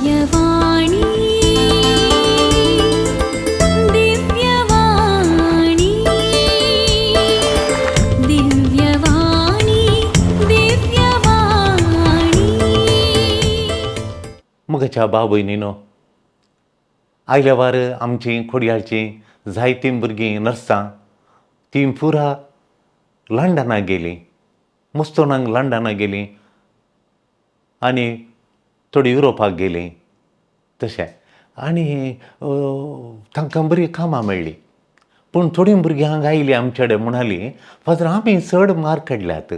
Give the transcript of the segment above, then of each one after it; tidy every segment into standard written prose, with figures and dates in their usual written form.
दिव्यवाणी, दिव्यवाणी, दिव्यवाणी, दिव्यवाणी. मुगाच्या भाव भयणीनो, आयल्या वार आमचीं खोडयाळचीं जायतीं भुरगीं नर्सां तीं पुरा लंडनाक गेलीं, मुस्तोनाक लंडनाक गेलीं आनी थोडीं युरोपाक गेलीं तशें. आनी तांकां बरीं कामां मेळ्ळीं. पूण थोडीं भुरगीं हांगा आयलीं आमचे कडेन, म्हणालीं, फादर, आमी चड मार्क काडल्यात,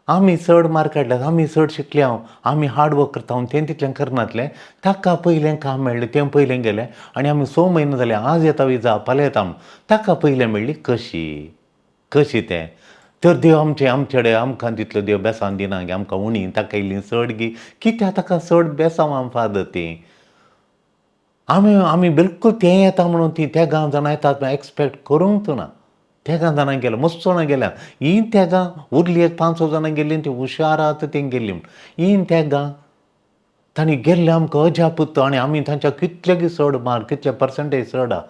आमी चड मार्क काडल्यात, आमी चड शिकल्या, आमी हार्ड वर्क करता, तें तितलें करनासलें, ताका पयलें काम मेळ्ळें, तें पयलें गेलें आनी आमी 6 म्हयने जाले, आज येता विजा फाल्यां येता म्हूण, ताका पयलें मेळ्ळी. कशी कशी तें? तर देव आमचे आमचे कडेन आमकां तितलो देव बेसांव दिना गे, आमकां उणी, ताका इल्ली चड गी. कित्याक ताका चड बेसांव आम फादर तीं? आमी आमी बिलकूल तें येता म्हणून तीं तेगां जाणां येतात एक्सपेक्ट करूंक ना. तेगां जाणां गेल्या, मस्त जाणां गेल्या हीं तेगां उरलीं, एक 5 6 जाणां गेल्लीं, तीं हुशार आहात, तीं गेल्लीं म्हूण. हीं तेगां तांणी गेल्लें आमकां अजापूत. आनी आमी तांच्या कितले चड मार्क, कितले पर्संटेज चड आहा,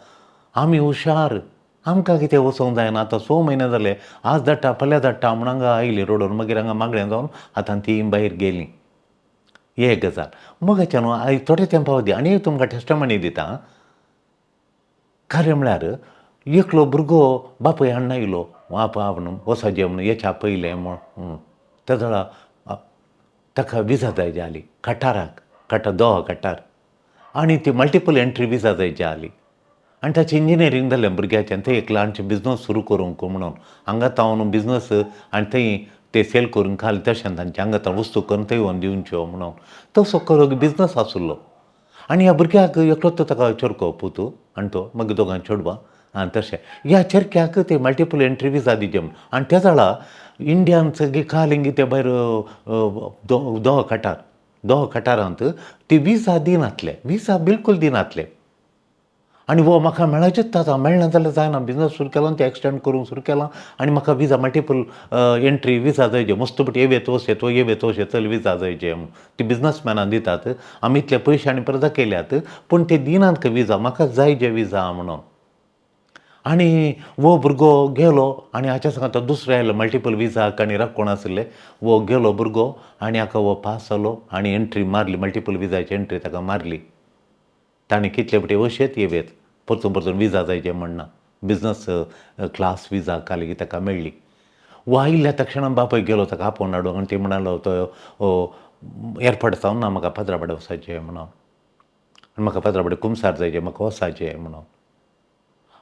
आमी हुशार, आमकां कितें वचोंक जायना? आतां 6 म्हयने जाले, आज धाडटा फाल्यां धाडटा म्हूण हांगा आयली रोडोर. मागीर हांगा मागणें जावन आतां तीं भायर गेलीं. एक गजाल मगाच्या न्हू, आयज थोडे तेंपा वदी आनी एक तुमकां टेस्टमनी दिता. खरें म्हळ्यार एकलो भुरगो बापूय हाडून आयलो, आप म्हणून वचोजे म्हणून हेच्या पयलें म्हूण. तेदोळा ताका विजा जाय जाली कटाराक, कटार, दोहा कटार, आनी ती मल्टिपल एंट्री विजा जाय जाली. आनी ताचें इंजिनियरींग जालें भुरग्याचें. थंय एक ल्हानशें बिजनस सुरू करूंक म्हणून हांगा तावन बिजनस आनी थंय ते सेल करून खाली, तशें तांचे हांगा तावन वस्तू करून थंय व्हरून दिवच्यो म्हणून तसो करूंक बिजनस आशिल्लो. आनी ह्या भुरग्याक एकलोच तो ताका चेरको पूत आनी तो मागीर दोगां चेडवां. आनी तशें ह्या चेरक्याक ते मल्टिपल एंट्री विजा दिवचे म्हूण. आनी त्या जाळा इंडियान सगळी खालिंगी ते भायर दोहा कटार, दोहा कटारांत ती विजा दिनासले, विजा बिलकूल दिनासले. आनी हो म्हाका मेळचेच आतां, मेळना जाल्यार जायना, बिजनस सुरू केलो आनी तें एक्सटेंड करूंक सुरू केलां आनी म्हाका विजा मल्टिपल एंट्री विजा जाय जे मस्त पटी येवे तोशे तो येवे तोशे चल विजा जाय जे म्हूण ती बिजनसमॅनान दितात. आमी इतले पयशे आनी परत दाखयल्यात पूण ते दिनात विजा, म्हाका जाय जे विजा म्हणून. आनी हो भुरगो गेलो आनी हाच्या सांगात तो दुसरो आयलो मल्टिपल विजाक आनी राखून आशिल्ले. हो गेलो भुरगो आनी हाका हो पास जालो आनी एंट्री मारली, मल्टिपल विजाची एंट्री ताका मारली. ताणें कितले फावटी अशेंच येवेत परतून परतून विजा जाय जे म्हणना, बिजनस क्लास विजा काल ताका मेळ्ळी. हो आयिल्ल्या तक्षणा बापूय गेलो ताका आपोवन हाडूंक. आनी ती म्हणालो, तो एअरपोर्ट जावन ना, म्हाका पाद्रा वचपाचें म्हणून, आनी म्हाका पाद्रा कुमसार जायचें, म्हाका वचाचें म्हणून.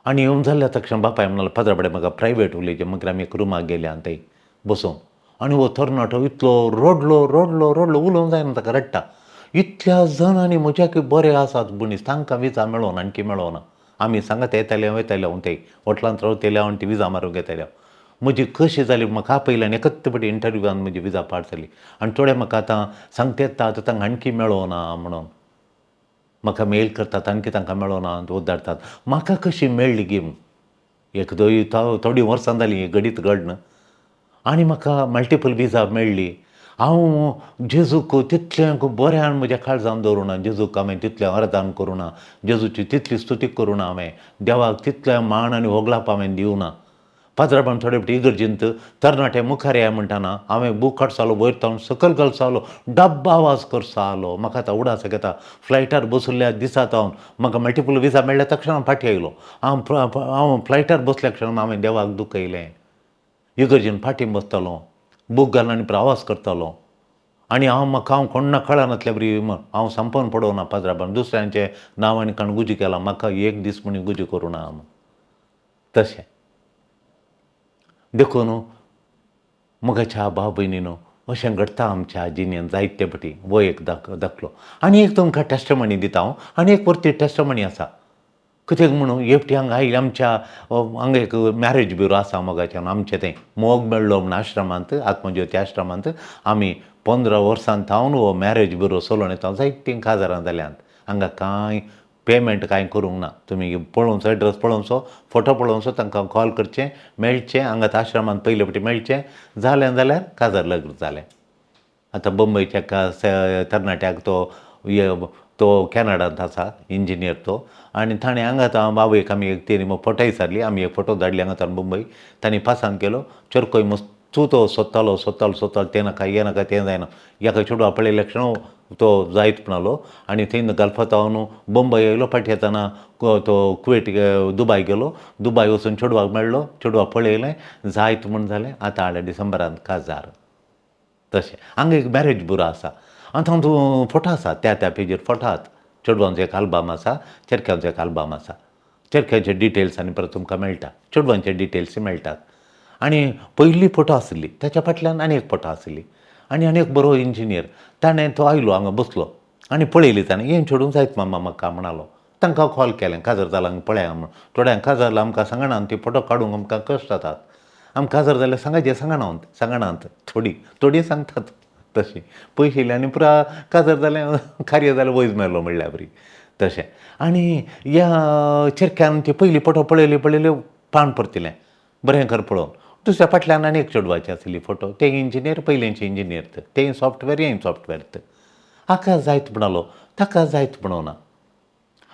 आनी येवन जाल्ल्या तक्षण बापाय म्हणालो, पाद्रा म्हाका प्रायवेट उलयचें. मागीर आमी एक रुमाक गेले आनी थंय बसून आनी हो तरणाटो इतलो रडलो रडलो रडलो, उलोवंक जायना ताका, रडटा. इतल्या जाणांनी म्हज्या बरे आसात मनीस, तांकां विजा मेळोना, आणखी मेळोना. आमी सांगत येताले वयताले, हांव थंय हॉटलांत रावतले आनी ती विजा मारूंक येताले. म्हजी कशी जाली, म्हाका आपयलें आनी एकच फावटी इंटरव्यूआन म्हजी विजा पास जाली. आनी थोडे म्हाका आतां सांगता येता, आतां तांकां आणखी मेळोना म्हणून म्हाका मेल करतात, आणखी तांकां मेळोना धाडटात. म्हाका कशी मेळ्ळी गी? एक दोन थोडीं वर्सां जालीं घडीत घडन आनी म्हाका मल्टिपल विजा मेळ्ळी. हांव जेजूक तितलें बऱ्यान म्हज्या काळजान दवरुना, जेजूक हांवें तितलें आराधन करुना, जेजूची तितली स्तुती करुना, हांवें देवाक तितलें मान आनी होगळाप हांवें दिवना. पाद्राबान थोडे फावटी इगर्जींत तरणाटे मुखार या म्हणटाना हांवें बूक काडचालो, वयर तावन सकयल घालचालो, डब्बा आवाज करचालो. म्हाका आतां उडास येता, फ्लायटार बशिल्ल्या दिसा तावन म्हाका मल्टिपल विजा मेळ्ळ्या तक्षण हांव फाटीं आयलो. हांव हांव फ्लायटार बसल्या क्षण हांवें देवाक दुखयलें. इगर्जीन फाटीं बसतालो, बूक घालून आनी आवाज करतालो आनी हांव म्हाका हांव कोण्णा कळनातल्या बरी हांव संपोवन पडोवना. पाद्राबान दुसऱ्यांचें नांव आनी काण गुजी केलां, म्हाका एक दीस म्हणी गुजी करुना. तशें देखून म्हज्या भाव भयणीनो, अशें घडटा आमच्या जिणेंत जायते फावटी. हो एक दाखलो आनी एक तुमकां टेस्टमनी दिता हांव. आनी एक परती टेस्टमनी आसा कित्याक म्हणून, एक फावटी हांगा आयली आमच्या हांगा एक मॅरेज ब्युरो आसा मोगाच्यान आमचें, तें मोग मेळ्ळो म्हूण आश्रमांत, आत्मज्योती आश्रमांत आमी 15 वर्सां थावन हो मॅरेज ब्युरो चलोवन येता. जायतीं काजारां जाल्यांत. हांगा कांय पेमेंट कांय करूंक ना. तुमी पळोवचो एड्रेस, पळोवचो फोटो, पळोवचो, तांकां कॉल करचें, मेळचें हांगा आश्रमांत पयले फावटी मेळचें जालें जाल्यार काजार लग्न जालें. आतां बंबयच्या एका तरणाट्याक तो तो कॅनडांत आसा इंजिनियर तो. आनी ताणें हांगा आतां बाबूयक आमी एक तेणी फोटो विचारली, आमी एक फोटो धाडली हांगा ताण मुंबय. तांणी पासांत केलो चरकोय मस्तू तो सोदतालो सोदतालो सोदतालो, तें नाका हें नाका तें जायना, एका चेडवा पळयल्या क्षण तो जायत म्हणालो. आनी थंय गल्फांत बंबय येयलो, फाटीं येतना तो कुवेट दुबाय गेलो, दुबाय वचून चेडवाक मेळ्ळो, चेडवाक पळयलें जायत म्हूण जालें. आतां हाडलें डिसेंबरांत काजार. तशें हांगा एक मॅरेज बुरो आसा आनी तातूंत फोटो आसा, त्या त्या पेजीर फोटो आसात. चेडवांचो एक आल्बम आसा, चेरक्यांचो एक आल्बम आसा. चेरक्यांचे डिटेल्स आनी परत तुमकां मेळटा, चेडवांचे डिटेल्स मेळटात. आनी पयली फोटो आसली ताच्या फाटल्यान आनी एक फोटो आसली. आनी आनी एक बरो इंजिनियर ताणें तो आयलो हांगा बसलो आनी पळयली ताणें, हें चेडूं जायत मामा म्हाका म्हणालो. तांकां कॉल केलें काजार जालां पळया म्हूण. थोड्यांक काजार जाल्यार आमकां सांगना, ती फोटो काडूंक आमकां कश्ट जातात. आमकां काजार जाल्यार सांगाचें सांगनात, सांगनात, थोडीं थोडीं सांगतात तशीं. पयशे येयले आनी पुरा काजार जालें, कार्य जालें, वयज मेलो म्हणल्यार बरी तशें. आनी ह्या चेरक्यान ती पयली फोटो पळयली पळयली पान परतिलें बरें कर पळोवन. दुसऱ्या फाटल्यान आनी एक चेडवाची आसली फोटो, ते इंजिनियर पयलींचे इंजिनियर, तेय सॉफ्टवेअर हेय सॉफ्टवेअर. हाका जायत म्हणालो, ताका जायत म्हणोना.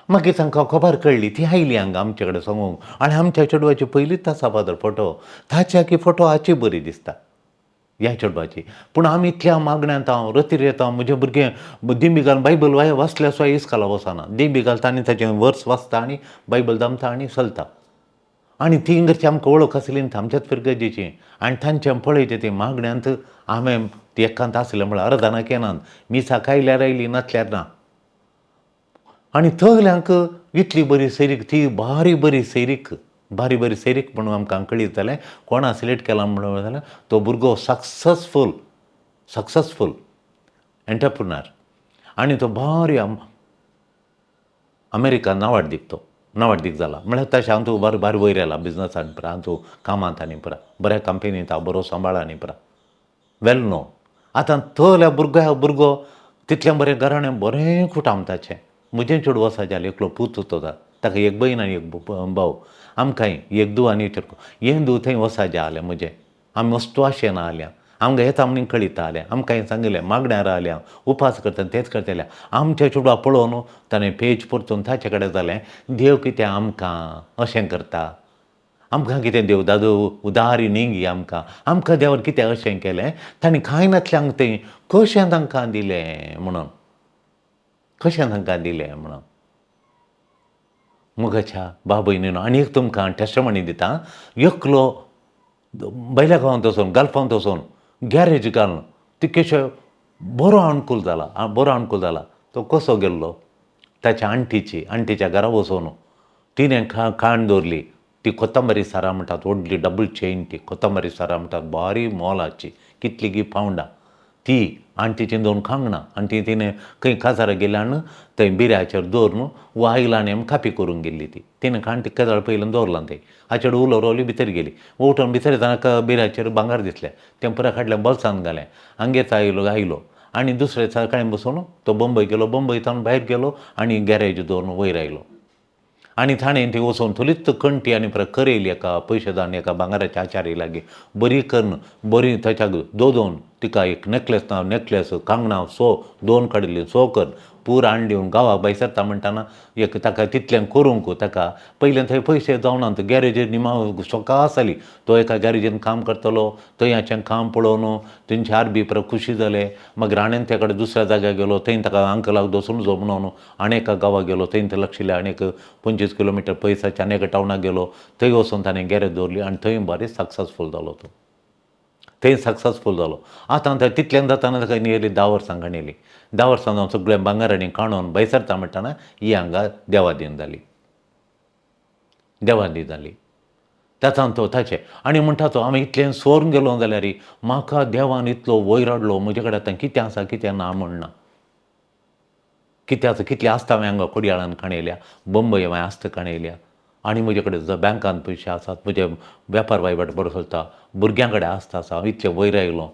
मागीर तांकां खबर कळ्ळी, ती आयली हांगा आमचे कडेन सांगूंक. आनी आमच्या चेडवाची पयलीच आसा फादर फोटो, ताच्या की फोटो हाची बरी दिसता ह्या चेडवाची. पूण आमी इतल्या मागण्यांत हांव रतीर येता, म्हजें भुरगें दिंबी घालून बायबल वाचल्या सुद्दां इस्काला वचना, दिंबी घालता आनी ताचें वर्स वाचता आनी बायबल दामता आनी चलता. आनी ती घरची आमकां वळख आसली न्ही, आमच्याच फिरगर्जेची. आनी तांचें पळयता ती मागण्यांत हांवें ती एकांत आसलें म्हळ्यार अर्दानाक येनात, मिसाक आयल्यार आयली नासल्यार ना. आनी थंयल्यांक इतली बरी सैरीक, ती भारी बरी सैरीक, भारी बरी सैरीक म्हणून आमकां कळीत जालें. कोणा सिलेक्ट केला म्हणून जाल्यार तो भुरगो सक्ससफूल, सक्ससफूल एंटरप्रुनर. आनी तो भारी अमेरिका नावाडदीक, तो नावाडदीक जाला म्हळ्यार तशें हांव तूं बारी बारी वयर आयला बिजनसान पुरा, हांव तूं कामांत आनी पुरा बऱ्या कंपनींत हांव बरो सांबाळ आनी पुरा वेल नो. आतां तल्या भुरगो भुरगो तितलें बरें घराणें बरें कुटाम ताचें. म्हजें चेडूं वसा जालें, एकलो पूत तो ताका एक भयण आनी एक भाव, आमकांय एक धूव आनी एक चेडको. हें धूव थंय वसा जालें म्हजें, आमी वस्तू आशेन आल्या, आमकां येता म्हणून कळीत आल्या, आमकां सांगिल्लें मागण्यार आल्या, उपास करता तेच करतले. आमच्या चेडवा पळोवन ताणें पेज परतून ताचे कडेन जालें, देव कितें आमकां अशें करता, आमकां कितें देव दादू उदारी न्ही गी आमकां, आमकां देवान कितें अशें केलें, ताणें कांय नातल्यांक तें कशें तांकां दिलें म्हणून, कशें तांकां दिलें म्हणून. मुगाच्या बाबय न्हू आनी एक तुमकां टेस्टमनी दिता. एकलो बैल्या गांवांत वचून गल्फांत वचून गॅरेज घालून तिकेशे बरो अणकूल जाला, बरो अणकूल जाला. तो कसो गेल्लो ताच्या आण्टीची, आण्टीच्या घरा वचून तिणें खाण दवरली, ती कोथंबरी सारां म्हणटात, व्हडली डबल चेन ती कोथंबरी सारां म्हणटात, भारी मोलाची, कितलीं पावंडां ती. आनी तिचीं दोन कांगणां आनी ती तिणें खंय काजाराक गेली आनी थंय बिऱ्याचेर दवरून आयला आनी आमी कापी करूंक गेल्ली ती. तिणें काण ती काजार पयलीं दवरलां तें हाचेर उलो रोवली, भितर गेली. उठून भितर येतना बिऱ्याचेर भांगर दिसलें, तें पुराय काडलें बोल्सांत घालें. हांगेच आयलो आयलो आनी दुसरे सकाळीं बसून तो बंबय गेलो, बंबय तावन भायर गेलो आनी गॅरेज दवरून वयर आयलो. आनी ताणें ती वचून थोडीच कंटी आनी परत करयली एका पयशेदान एका भांगराच्या आचारी लागीं, बरी करून बरी ताच्या दोन तिका एक नेकलेस ना नेकलेस कांगणां सो दोन काडिल्ली सो कर पूर हाडून दिवन गांवाक भायर सरता म्हणटाना एक ताका तितलें करूंक ताका पयलें थंय पयशे जावना. गॅरेजीर निमा सकाळ जाली तो एका गॅरेजीन काम करतलो, थंय हाचें काम पळोवन तेंचे आरबी परत खुशी जाले. मागीर आनी त्या कडेन दुसऱ्या जाग्यार गेलो, थंय ताका अंकलाक दसून जो म्हणून आनी एका गांवाक गेलो, थंय थंय लक्ष आनी एक 25 किलोमिटर पयसाच्या आनी एका टावनाक गेलो, थंय वचून ताणें गॅरेज दवरली आनी थंय भारी सक्सेसफूल जालो तो, थंय सक्सेसफूल जालो. आतां तितल्यान जाताना ताका नियरली 10 वर्सां काणयली. 10 वर्सां जावन सगळें भांगर आनी काणून भायर सरता म्हणटाना ही हांगा देवादीन जाली, देवादीन जाली. ताचान तो ताचें आनी म्हणटा तो आमी इतलें सोरून गेलो जाल्यार म्हाका देवान इतलो वयर हाडलो, म्हजे कडेन आतां कितें आसा कितें ना म्हणना, कितें आसा कितलें आसता हांवें हांगा कोडयाळान काणयल्या, बंबय हांवें आस्ता काणयल्या आनी म्हजे कडेन बँकान पयशे आसात, म्हजे वेपार वयवाट बरो चलता, भुरग्यां कडेन आस्ता आसा, हांव इतलें वयर आयलो.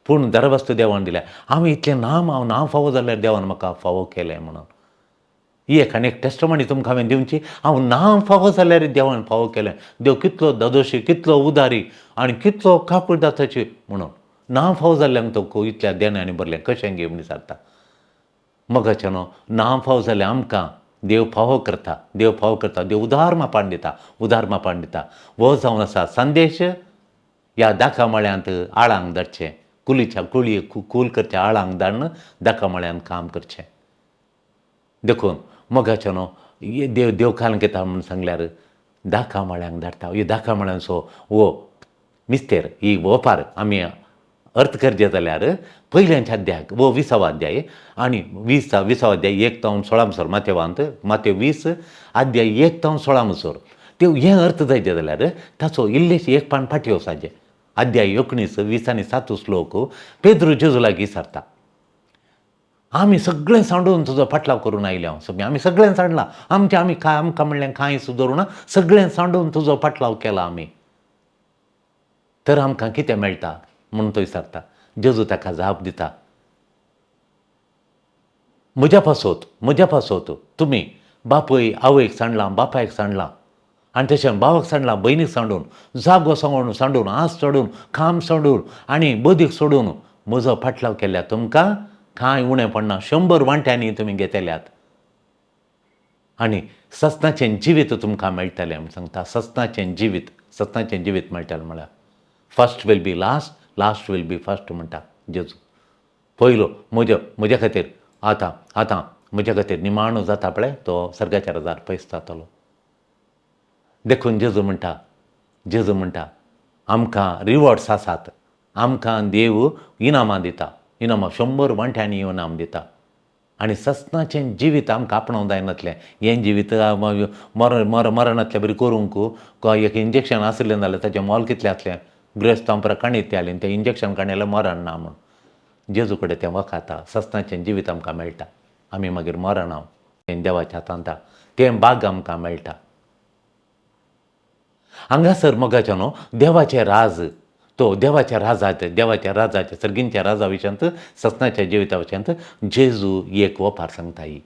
पूण दरवस्त देवान दिल्या, हांवें इतलें नाम हांव ना फावो जाल्यार देवान म्हाका फावो केलें म्हणून. ही एक आनी एक टेस्टमनी तुमकां हांवें दिवची, हांव ना फावो जाल्यार देवान फावो केलें. देव कितलो दादोशी, कितलो उदारी आनी कितलो काकूळ दाताची म्हणून. ना फावो जाल्ल्यांक तो इतल्या देण्यांनी भरलें कशें गे म्हण विचारता. मोगाच्यानो ना फाव जाल्यार आमकां देव फावो करता, देव फावो करता, देव उदार मापान दिता, उदार मापान दिता. हो जावन आसा संदेश. ह्या दाका मळ्यांत आळांक धाडचें, कुलीच्या कुळी कूल करच्या आळांक धाडून दाका मळ्यांत काम करचें. देखून मोगाच्यानो देव देव काल घेता म्हूण सांगल्यार दाका मळ्यांक धाडटा. ही दाका मळ्यांचो हो मिस्तेर, ही ओपार आमी अर्थ करचें जाल्यार पयल्याच्या अध्यायाक वो विसावो अध्याय आनी विसावो अध्याय 1 तावन 16 म्हणसर, मातेवांत मातेव 20 अध्याय 1 तावन 16 म्हणसर ते हें अर्थ जायचें जाल्यार ताचो इल्लेशें एक पान फाटी वचपाचें. अध्याय 19 20 आनी 7 श्लोक पेद्रू जेजू लागीं विचारता, आमी सगळें सांडून तुजो फाटलाव करून आयले हांव, सगळें आमी सगळें सांडलां, आमचें आमी कांय आमकां म्हणलें कांय सुदरूं ना, सगळें सांडून तुजो फाटलाव केला आमी, तर आमकां कितें मेळटा म्हूण तो विचारता. जेजू ताका जाप दिता, म्हज्या पासत, म्हज्या पासत तुमी बापूय आवयक सांडलां, बापायक सांडलां, आनी तशें भावाक सांडलां, भयणीक सांडून, जागो सांगून सांडून, आस सोडून, काम सोडून आनी बदीक सोडून म्हजो फाटलाव केल्यार तुमकां कांय उणें पडना, 100 वांट्यांनी तुमी घेतल्यात आनी सस्नाचें जिवीत तुमकां मेळटलें म्हूण सांगता. सस्नाचें जिवीत, सस्नाचें जिवीत मेळटलें म्हळ्यार first will be last, last will be first म्हणटा जेजू. पयलो म्हज्या म्हज्या खातीर आतां आतां म्हज्या खातीर निमाणो जाता पळय तो सर्गाच्या रजार पयस जातलो. देखून जेजू म्हणटा, जेजू म्हणटा आमकां रिवॉर्ड्स आसात, आमकां देव इनामां दिता, इनामां 100 वांट्यांनी इनाम दिता आनी सस्नाचें जिवीत आमकां आपणावंक जायनातलें. हें जिवीत मर मर मरणांतलें बरी करूंक एक इंजेक्शन आसलें जाल्यार ताचें मोल कितलें आसलें, ग्रेस्त आमकां काणयत आयलें तें इंजेक्शन काडलें मरण ना म्हूण. जेजू कडेन तें वखद सस्नाचें जिवीत आमकां मेळटा, आमी मागीर मरना, तें देवाच्या हातांत तें बाग आमकां मेळटा. हांगासर मोगाच्या न्हू देवाचें राज, तो देवाच्या राजाचे, देवाच्या राजाचे सर्गींच्या राजा विशयांत सस्नाच्या जिविता विशयांत जेजू एक ओपार सांगता. ही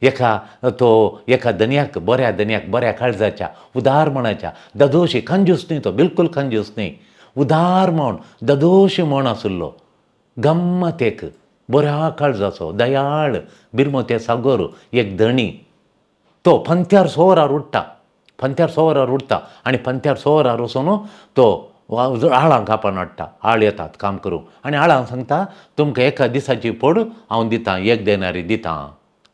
एका तो एका धनयाक, बऱ्या धनयाक, बऱ्या काळजाच्या, उदार मनाच्या, ददोशी, कंजूस न्ही तो, बिलकूल कंजूस न्ही, उदार म्हण, ददोशी म्हण आशिल्लो, गम्मत एक बऱ्या काळजाचो, दयाळ, बिरमोते सागोर एक धणी. तो पंत्यार 100 वरार उठ्ठा, पंत्यार 100 वरार उठ्ठा आनी पंत्यार 100 वरार वचून तो आळां कापान हाडटा, आळ येतात काम करूंक आनी आळांक सांगता तुमकां एका दिसाची पोड हांव दितां, 1 देनारी दितां,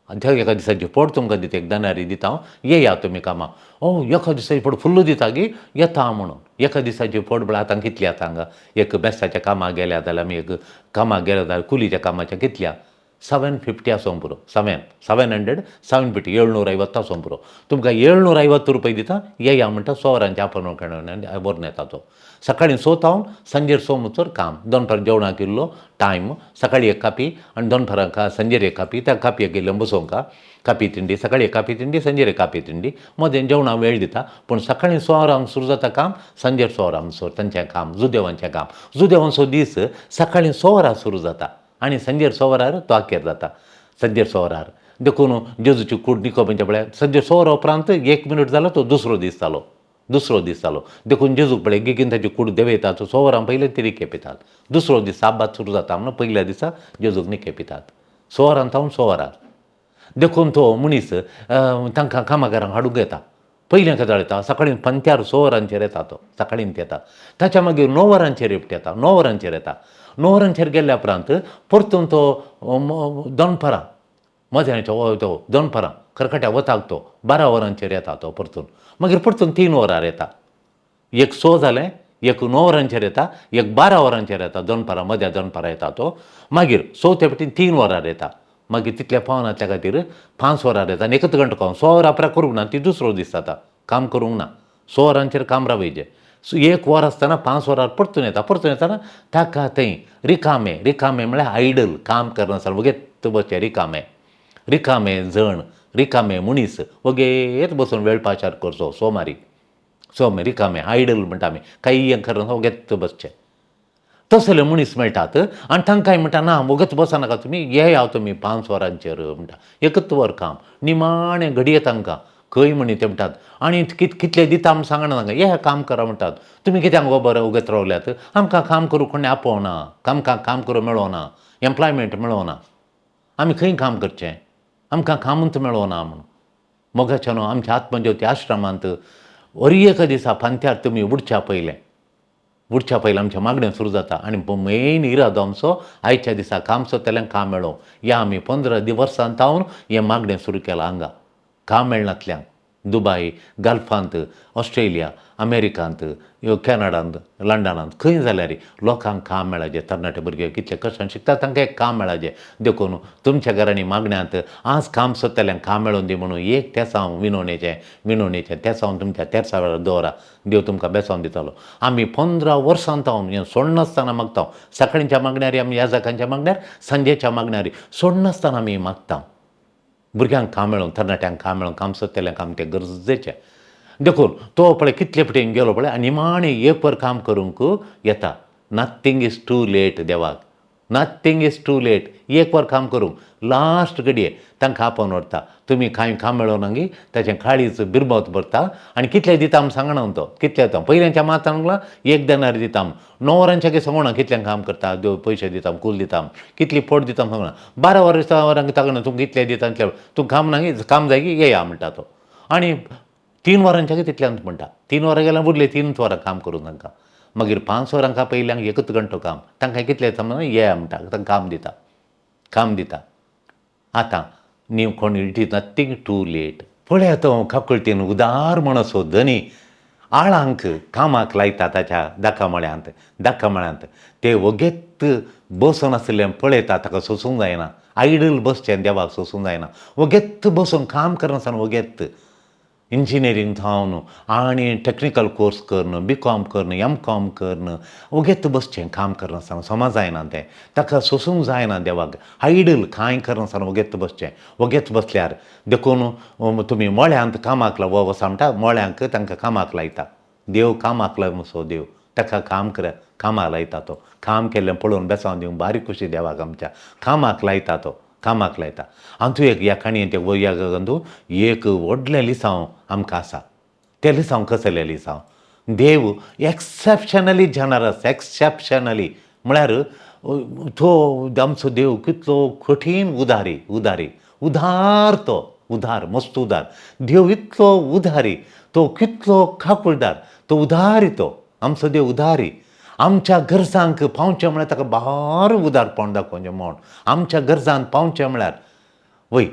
आनी एका दिसाची पोड तुमकां दिता, 1 देनारी दिता हांव, येया तुमी कामाक. ओ एका दिसाची पोड फुल्ल दिता गी, येता म्हणून. एका दिसाची पोड म्हळ्यार आतां कितली आतां हांगा एक बेस्ताच्या कामाक गेल्या जाल्यार आमी एक कामाक गेल्या जाल्यार कुलीच्या कामाच्या कितल्या 750 आसूंक पुरो, 700 750 750 आसूंक पुरो, तुमकां 750 रुपया दिता, येया म्हणटा. 100 वरांचे आपण व्हरून येता तो. सकाळीं 6 तावन सांजेर 6 म्हणसर काम, दनपार जेवणाक इल्लो टायम, सकाळीं 1 कापी आनी दनपारां सांजेर 1 कापी, त्या कापयेक इल्लें बसोवंक कापी तिंडी, सकाळीं 1 कापी तिंडी, सांजेर 1 कापी तिंडी, मदें जेवणाक वेळ दिता. पूण सकाळीं 100 वरांक सुरू जाता काम, सांजेर 100 वरां म्हणसर तांचें काम, जुदेवांचें काम. जुदेवांचो दीस सकाळीं 100 वरां सुरू जाता आनी सांजेर 100 वरार तो अखेर जाता, सांजेर 100 वरार. देखून जेजूची कूड निकोप म्हणचे पळय सांजेर 100 वरां उपरांत 1 मिनट जालो तो दुसरो दीस जालो, दुसरो दीस जालो. देखून जेजूक पळय गिगीन ताची कूड देंवयतात, 100 वरां पयलीं ती निकेप येतात, दुसरो दीस साबात सुरू जाता म्हणून पयल्या दिसा जेजूक निकेप येतात 100 वरां तावन 100 वरार. देखून तो मनीस तांकां कामागारांक हाडूंक येता, पयलें गजाल येता सकाळीं पंत्यार 100 वरांचेर येता तो, सकाळीं येता, ताच्या मागीर 9 वरांचेर एकटे येता, 9 वरांचेर येता, 9 वरांचेर गेल्ल्या उपरांत परतून तो दनपारां मध्यानाचो तो दनपारां खरखट्या वताक तो 12 वरांचेर येता तो परतून, मागीर परतून 3 वरार येता, एक 100 जालें, एक 9 वरांचेर येता, एक 12 वरांचेर येता, दनपारां मद्या दनपारां येता तो, मागीर 100 ते पटी 3 वरार येता, मागीर तितल्या पावना त्या खातीर 5 वरार येता आनी एकच घंटो काम 100 वरां उपरांत करूंक ना, ती दुसरो दीस जाता, काम करूंक ना, 100 वरांचेर काम रावयचें, 1 वर आसतना 5 वरार परतून येता, परतून येतना ताका थंय रिकामे, रिकामे म्हळ्यार आयडल, काम करनासतना वगेत बसचें, रिकामे, रिकामे जण, रिकामे मनीस वगेत बसून वेळ पाचार करचो, सोमारी सोम रिकामे आयडल म्हणटा आमी, कांय करना वगेत बसचें, तसले मनीस मेळटात. आनी तांकांय म्हणटा ना वगत बसनाका तुमी, येया तुमी 5 वरांचेर म्हणटा, एकच वर काम, निमाणें घडये तांकां खंय म्हणी ते म्हणटात आनी कितले दिता म्हूण सांगना तांकां, ये काम करा म्हणटात, तुमी कित्याक बरें वगत रावल्यात, आमकां काम करूंक कोणें आपोवना, आमकां काम करूंक मेळोना, एम्प्लॉयमेंट मेळोना. आमी खंय काम करचें, आमकां कामूच मेळना म्हूण. मोगाच्यानो, आमच्या आत्मज्योती आश्रमांत हर एका दिसा फांत्यार तुमी उडच्या पयलें, उडच्या पयलें आमचें मागणें सुरू जाता. आनी मेन इरादो आमचो आयच्या दिसा काम सोदतल्यांक काम मेळों. ह्या आमी 15 वर्सां जावन हें मागणें सुरू केलां हांगा. काम मेळनातल्यांक दुबाय, गल्फांत, ऑस्ट्रेलिया, अमेरिकांत, कॅनडांत, लंडनांत, खंय जाल्यार लोकांक काम मेळाचें. तरणाटे भुरगे कितले कश्टान शिकता तांकां एक काम मेळाचें. देखून तुमच्या घरांनी मागण्यांत आज काम सोदतल्यांक काम मेळोवन दी म्हणून एक तेसांव विनवणेचें, विनवणेचें तेसांव तुमच्या तेरसा वेळार दवरा, देव तुमकां बेसावन दितलो. आमी 15 वर्सां जावन हें सोडनासतना मागता. सकाळींच्या मागण्यार, आमी याजकांच्या मागण्यार, सांजेच्या मागण्यार सोडनासतना आमी मागता. भुरग्यांक काम मेळोवंक, तरणाट्यांक काम मेळोवंक, काम सोदतल्यांक काम तें गरजेचें. देखून तो पळय कितले पटीन गेलो पळय आनी निमाणें एक वर काम करूंक येता. नथींग is too late देवाक, नथींग is too late. एक वर काम करूंक लास्ट घडये तांकां आपोवन व्हरता. तुमी कांय काम मेळोवना गी ताचें काळीज बिरबत भरता. आनी कितले दिता आमी सांगना तो कितले दिता. पयल्यांच्या मातान म्हणलां एक देनार दिता आमी, 9 वरांच्या की सांगना कितल्यांक काम करता, देव पयशे दिता, कूल दिता, कितली पोट दिता सांगना. 12 वरांक तागना तुमकां कितले दिता इतले, तुमकां काम ना काम जाय की येया म्हणटा तो. आनी 3 वरांच्या की तितल्यांत म्हणटा. 3 वरां गेल्यार उरले 3 वरां काम करूं तांकां. मागीर 5 वरांक पयल्यांक एकच घंटो काम, तांकां कितले दिता म्हणून येया म्हणटा, तांकां काम दिता, काम दिता. आतां न्ही कोण, it is nothing too late. पळया तो काकुळतीन उदार म्हणसो धनी आळांक कामाक लायता ताच्या दाकामळ्यांत, दाकामळ्यांत ते वगेत बसून आशिल्लें पळयता, ताका सोसूंक जायना. आयडल बसचें देवाक सोसूंक जायना. वगेत बसून काम करनासतना वगेत इंजिनियरींग जावन आनी टॅक्निकल कोर्स करून, बी कॉम करून, एम कॉम करून वगेत बसचें काम करनासतना समा जायना तें, ताका सोसूंक जायना देवाक. आयडल कांय करनासतना वगेत बसचें, वगेत बसल्यार देखून तुमी मळ्यांत कामाक वसा म्हणटा, मळ्यांक तांकां कामाक लायता देव. कामाक लाय देव ताका काम कर, कामाक लायता तो. काम केल्लें पळोवन बेसांव दिवंक बारीक खुशी देवाक आमच्या. कामाक लायता तो, कामाक लायता. हातूं एक ह्या काणयेंत ह्या अंदू एक व्हडलें लिसांव आमकां आसा. तें लिसांव कसलें लिसांव? देव एक्सेप्शनली जनरस, एक्सेप्शनली म्हळ्यार तो आमचो देव कितलो कठीण उदारी, उदारी, उदार तो, उदार, मस्त उदार देव, इतलो उदारी तो, कितलो काकुळदार तो, उदारी तो आमचो देव उदारी. आमच्या गरजांक पावचें म्हळ्यार ताका बार उदारपण दाखोवचें म्हूण आमच्या गरजांत पावचें म्हळ्यार वय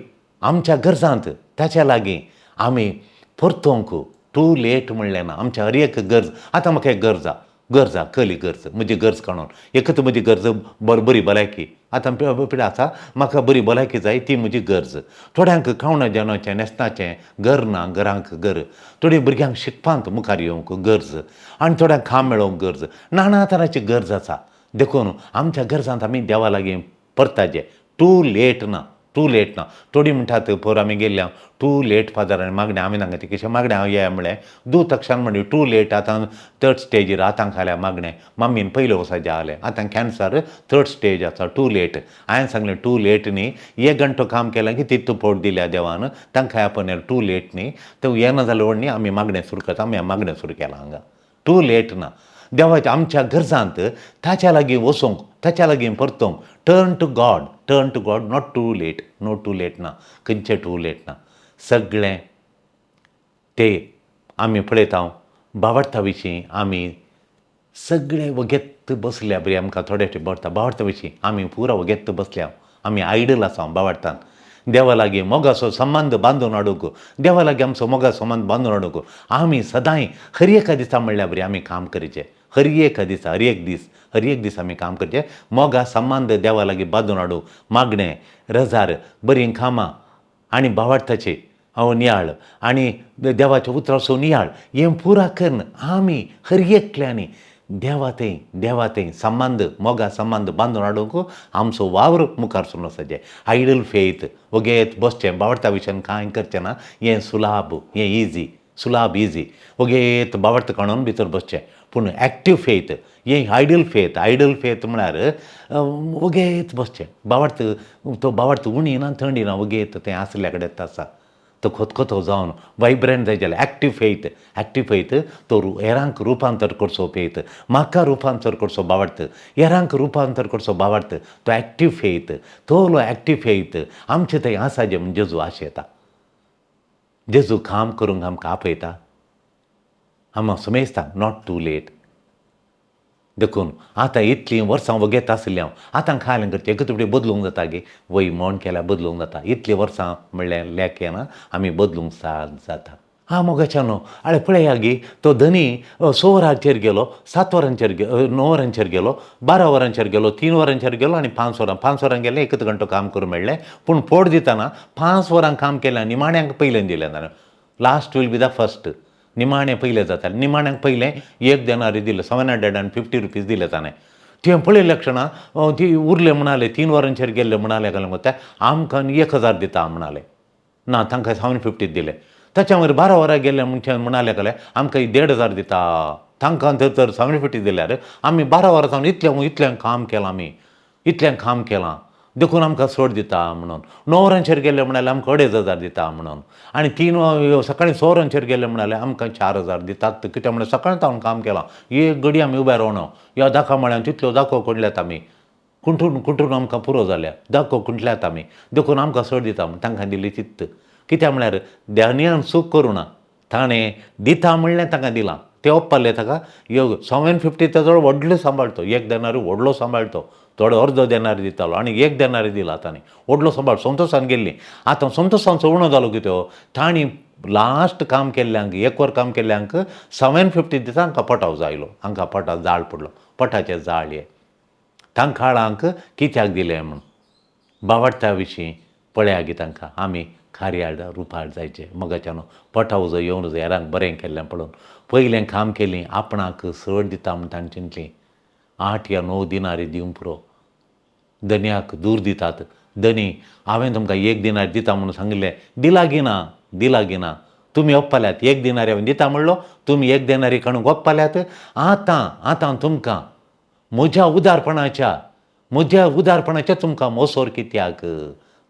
आमच्या गरजांत ताच्या लागीं आमी परतोंक टू लेट म्हणलें ना. आमच्या हर एक गरज, आतां म्हाका एक गरज आहा, गरज आहा, कली गरज, म्हजी गरज काडून एकच म्हजी गरज बरी भलायकी. आतां पिडा आसा, म्हाका बरी भलायकी जाय, ती म्हजी गरज. थोड्यांक खावणा जेवणाचें, न्हेसणाचें, घर ना, घरांक घर, थोडी भुरग्यांक शिकपांत मुखार येवंक गरज, आनी थोड्यांक काम मेळोवंक गरज, नाना तरांची गरज आसा. देखून आमच्या गरजांत आमी देवा लागीं परताचें, टू लेट ना, टू लेट ना. थोडीं म्हणटात पोर आमी गेल्ल्या टू लेट फादर, आनी मागणें आमी नाका ती कशें मागणें हांव येया म्हणलें दूत अक्षान म्हणली टू लेट, आतां थर्ड स्टेजीर आतां खाल्या मागणें, मम्मीन पयले वर्सा जालें, आतां कॅन्सर थर्ड स्टेज आसा, टू लेट. हांवें सांगलें टू लेट न्ही, एक घंटो काम केलें की तितू पोट दिल्या देवान तांकां आपण टू लेट न्ही. तो येना जाल्यार न्ही आमी मागणें सुरू करता, आमी मागणें सुरू केलां हांगा, टू लेट ना. देवाच्या आमच्या गरजांत ताच्या लागीं वचूंक, ताच्या लागीं परतोंक, turn to God, turn to God, not too late, no too late ना, खंयचें टू लेट ना. सगळें ते आमी पळयता बावडता विशीं आमी सगळे वगेत बसल्या बरी आमकां थोडे बरता बावडता विशीं आमी पुरा वगेत बसल्या, आमी आयडल आसा बावडतान. देवा लागीं मोगाचो संबंद बांदून हाडूंक, देवा लागीं आमचो मोगाचो संबंद बांदून हाडूंक आमी सदांय हर एका दिसा म्हणल्यार बरी आमी काम करचें. हर एका दिसा, हर एक दीस, हर एक दीस आमी काम करचें, मोगा संबंद देवा लागीं बांदून हाडूंक, मागणें, रजार, बरीं कामां आनी बावडताची हांव नियाळ आनी देवाच्या उतराचो नियाळ हें पुरा करून आमी हर एकल्यांनी देवा थंय, देवा थंय संबंद, मोगा संबंद बांदून हाडूंक आमचो वावर मुखार सरून वचपाचें. आयडल फेथ वगेत बसचें बावडता विशयान कांय करचें ना, हें सुलाभ, हें इजी, सुलाभ इजी, वगेत बावडता काडून भितर बसचें. पूण एक्टीव फेथ हें आयडल फेथ, आयडल फेथ म्हळ्यार वगेत बसचें, बावडत तो बावडत उणी ना थंडी ना, वगेत तें आसल्या कडेन आसा. तो खतखतो जावन वायब्रंट जाय जाल्यार एक्टीव फेथ, एक्टीव फेथ तो हेरांक रुपांतर करचो फेथ, म्हाका रुपांतर करचो बावडत, हेरांक रुपांतर करचो बावडत, तो एक्टीव फेथ, तोलो एक्टीव फेथ आमचे थंय आसा जें म्हण जेजू आशेता. जेजू काम करूंक आमकां आपयता. आमी समेजता not too late. देखून आतां इतलीं वर्सां वगेत आशिल्लीं हांव, आतां खायलें करचें एकच फावटी बदलूंक जाता गे, वय मोण केल्यार बदलूंक जाता. इतलीं वर्सां म्हणल्यार लेख येना, आमी बदलूंक जाता. आं मोगाच्या न्हू, आळे पळया गे, तो धनी 6 वरांचेर गेलो, 7 वरांचेर 9 वरांचेर गेलो, 12 वरांचेर गेलो, 3 वरांचेर गेलो आनी 5 वरां, 5 वरां गेलें एकच घंटो काम करूं मेळ्ळें. पूण पोट दितना 5 वरां काम केलें, निमाण्यांक पयलें दिलें ताणें. Last will be the first, निमाणें पयलें जातालें. निमाण्यांक पयलें एक देनारी दिलें, 750 रुपीज दिले ताणें. तुवें पळयलें क्षणा ती उरले म्हणाले, 3 वरांचेर गेल्ले म्हणाले, घालून वता आमकां 1000 दिता म्हणाले. ना, तांकां 750 दिले. ताच्या मागीर 12 वरां गेले म्हणचे म्हणाले घाले आमकां 1500 दिता, तांकां तर 750 दिल्यार आमी 12 वरां सावन इतलें इतलें काम केलां, आमी इतलें काम केलां देखून आमकां चड दिता म्हणून. 9 वरांचेर गेले म्हणाले आमकां 2500 दिता म्हणून. आनी 3 सकाळीं 6 वरांचेर गेले म्हणाले आमकां 4000 दितात. कित्याक म्हणल्यार सकाळीं हांव काम केलां, एक घडी आमी उबे रावना. ह्या दाखो म्हळ्यार तितल्यो दाखो कोडल्यात आमी, कुंटून कुंटून आमकां पुरो जाल्या, दाखो कुंटल्यात आमी, देखून आमकां चड दिता म्हूण तांकां दिली चित्त. कित्याक म्हळ्यार धनयान चूक करूं ना, ताणें दिता म्हणलें तांकां दिलां, ते ओप्पाले ताका. 750 ताजो व्हडलो सांबाळतो, एक देनारी व्हडलो सांबाळतो, थोडो अर्दो देनारी दितालो आनी एक देनारी दिला ताणें, व्हडलो सांबाळ. संतोशान गेल्ली. आतां संतोशांचो उणो जालो कितें, तांणी लास्ट काम केल्ल्यांक, एक वर काम केल्ल्यांक 750 दिता, हांकां पटाव जायलो, हांकां पटाव जाळ पडलो, पटाचें जाळ हें तांकां कित्याक दिलें म्हूण. बावडटा विशीं पळया गे तांकां आमी कार्याळ रुपार जायचें. मोगाच्यान पटाव जो येवन हेरांक बरें केल्लें पळोवन पयलें काम केलीं, आपणाक चड दिता म्हूण तांणी चिंतलीं. 8 या 9 दिनारी दिवंक पुरो, धनयाक दूर दितात. धनी हांवें तुमकां 1 दिनार दिता म्हणून सांगिल्लें, दिला गी ना, दिला गी ना, तुमी ओप्पाल्यात. 1 दिनारी हांवें दिता म्हणलो, तुमी 1 दिनारी काडूंक ओप्पाल्यात. आतां आतां तुमकां म्हज्या उदारपणाच्या, म्हज्या उदारपणाचेर तुमकां मोसोर कित्याक,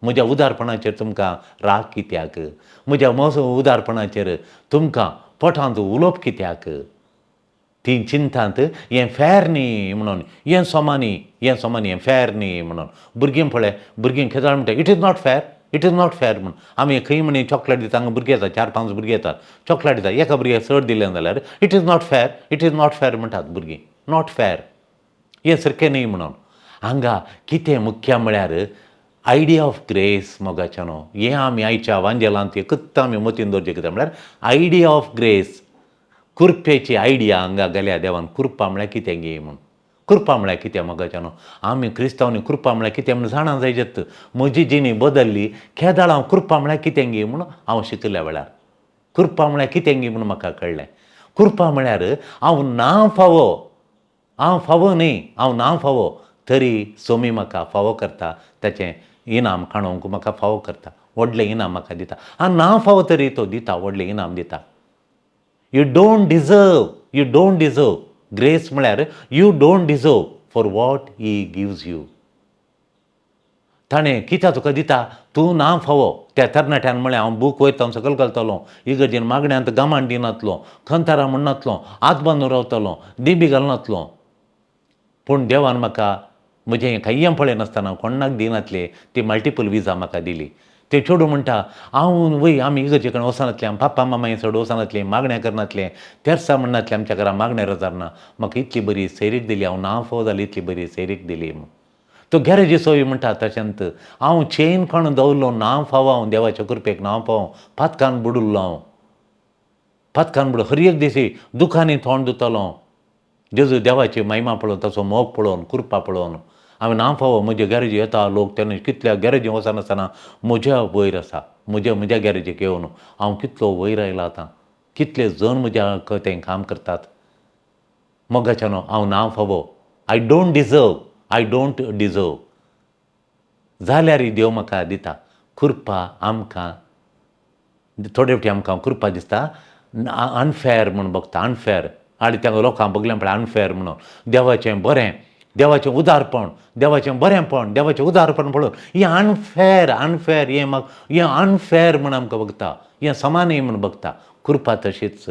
म्हज्या उदारपणाचेर तुमकां राग कित्याक, म्हज्या उदारपणाचेर तुमकां पोटांत उलोवप कित्याक. ती चिंतांत हें फॅर न्ही म्हणून, हें समा न्ही, हें समा न्ही, हें फॅर न्ही म्हणून. भुरगीं पळय, भुरगीं खेदाळ म्हणटा it is not fair, it is not fair म्हणून. आमी खंय म्हणी चॉकलेट दिता, हांगा भुरगीं येतात, 4-5 भुरगीं येतात, चॉकलेट दिता, एका भुरग्याक चड दिलें जाल्यार it is not fair, it is not fair म्हणटात भुरगीं, not fair, हें सारकें न्ही म्हणून. हांगा कितें मुख्य म्हळ्यार आयडिया ऑफ ग्रेस. मोगाच्या न्हू, हें आमी आयच्या वांजेलांत एकूच आमी मतीन दवरचें. कितें म्हळ्यार आयडिया ऑफ ग्रेस, कृपेची आयडिया हांगा गेल्या देवान. कृपा म्हळ्यार कितें गे म्हूण, कृपा म्हळ्यार कितें मोगाच्या न्हू, आमी क्रिस्तांवनी कृपा म्हळ्यार कितें म्हूण जाणा जायजेत. म्हजी जिणी बदल्ली केदाळ हांव कृपा म्हळ्यार कितें गे म्हूण हांव शिकल्या वेळार, कृपा म्हळ्यार कितें गे म्हूण म्हाका कळ्ळें. कृपा म्हळ्यार हांव ना फावो, हांव फावो न्ही, हांव ना फावो तरी सोमी म्हाका फावो करता, ताचें इनाम काडूंक म्हाका फावो करता, व्हडलें इनाम म्हाका दिता. हांव ना फावो तरी तो दिता, व्हडलें इनाम दिता. You don't deserve, you don't deserve. Grace म्हळ्यार you don't deserve for what he gives you. ताणें कित्याक तुका दिता, तूं ना फावो. त्या तरणाट्यान म्हळें हांव बूक वयता, हांव सकयल घालतलो, इगर्जेन मागण्यांत गामान दिनातलो, खंतारां म्हणनातलो, हात बांदून रावतलो, दिंबी घालनातलो, पूण देवान म्हाका म्हजें कांय पळयनासतना कोणाक दिनातले ती मल्टिपल विजा म्हाका दिली. ते चेडूं म्हणटा हांव वय आमी इगर्जे कडेन वचनातलें, आमी पाप्पा मामाय चड वचनातलें, मागण्या करनातलें, तेर्सा म्हणनातलें, आमच्या घरा मागण्या रोजार ना, म्हाका इतली बरी सैरीक दिली, हांव ना फावो जाली इतली बरी सैरीक दिली म्हूण. तो गॅरेजी सोय म्हणटा तशेंत हांव चेन काडून दवरलो, ना फावो हांव देवाच्या कृपेक ना फावो, पातकान बुडुल्लो हांव, पातकान बुडो, हर एक दिसी दुखांनी तोंड धुतलो. जेजू देवाची महिमा पळोवन, ताचो मोग पळोवन, कृपा पळोवन हांवें ना फावो. म्हज्या गॅरेजी येता लोक, तेन्ना कितल्या गॅरेजी वचनासतना म्हज्या वयर आसा, म्हज्या म्हज्या गॅरेजीक येवन हांव कितलो वयर आयला आतां, कितले जण म्हज्या तें काम करतात. मोगाच्यान हांव ना फावो, I don't deserve, I don't deserve, जाल्यारय देव म्हाका दिता कृपा. आमकां थोडे फावटी आमकां कृपा दिसता अनफेर म्हूण बगता, अनफेर. आनी त्या लोकांक बगलें पळय अनफेर म्हणून. देवाचें बरें देवाचें उदारपण, देवाचें बरेंपण, देवाचें उदारपण पळोवन हें अनफेर, अनफेर, हें म्हाका हें अनफेर म्हूण आमकां बगता, हें समान न्ही म्हूण बगता. कृपा तशीच,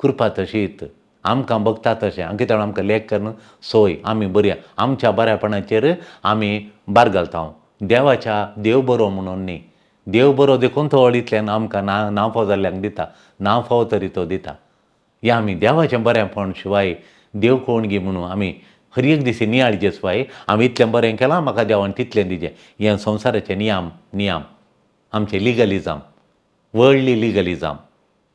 कृपा तशीच आमकां बगता तशें. आनी कितें आमकां लेख करून सोय आमी बरी आमच्या बऱ्यापणाचेर आमी बार घालता. देवाच्या देव बरो म्हणून न्ही, देव बरो देखून तो अळींतल्यान आमकां ना ना फाव जाल्ल्यांक दिता, ना फाव तरी तो दिता. हें आमी देवाचें बरेंपण शिवाय देव कोण गी म्हणून आमी हर एक दीस नियाळचे शिवाय हांवें इतलें बरें केलां म्हाका देवान तितलें दिजें. हें संवसाराचें नियम, नियम आमचें लिगलिजम, वर्ल्डली लिगलिजम.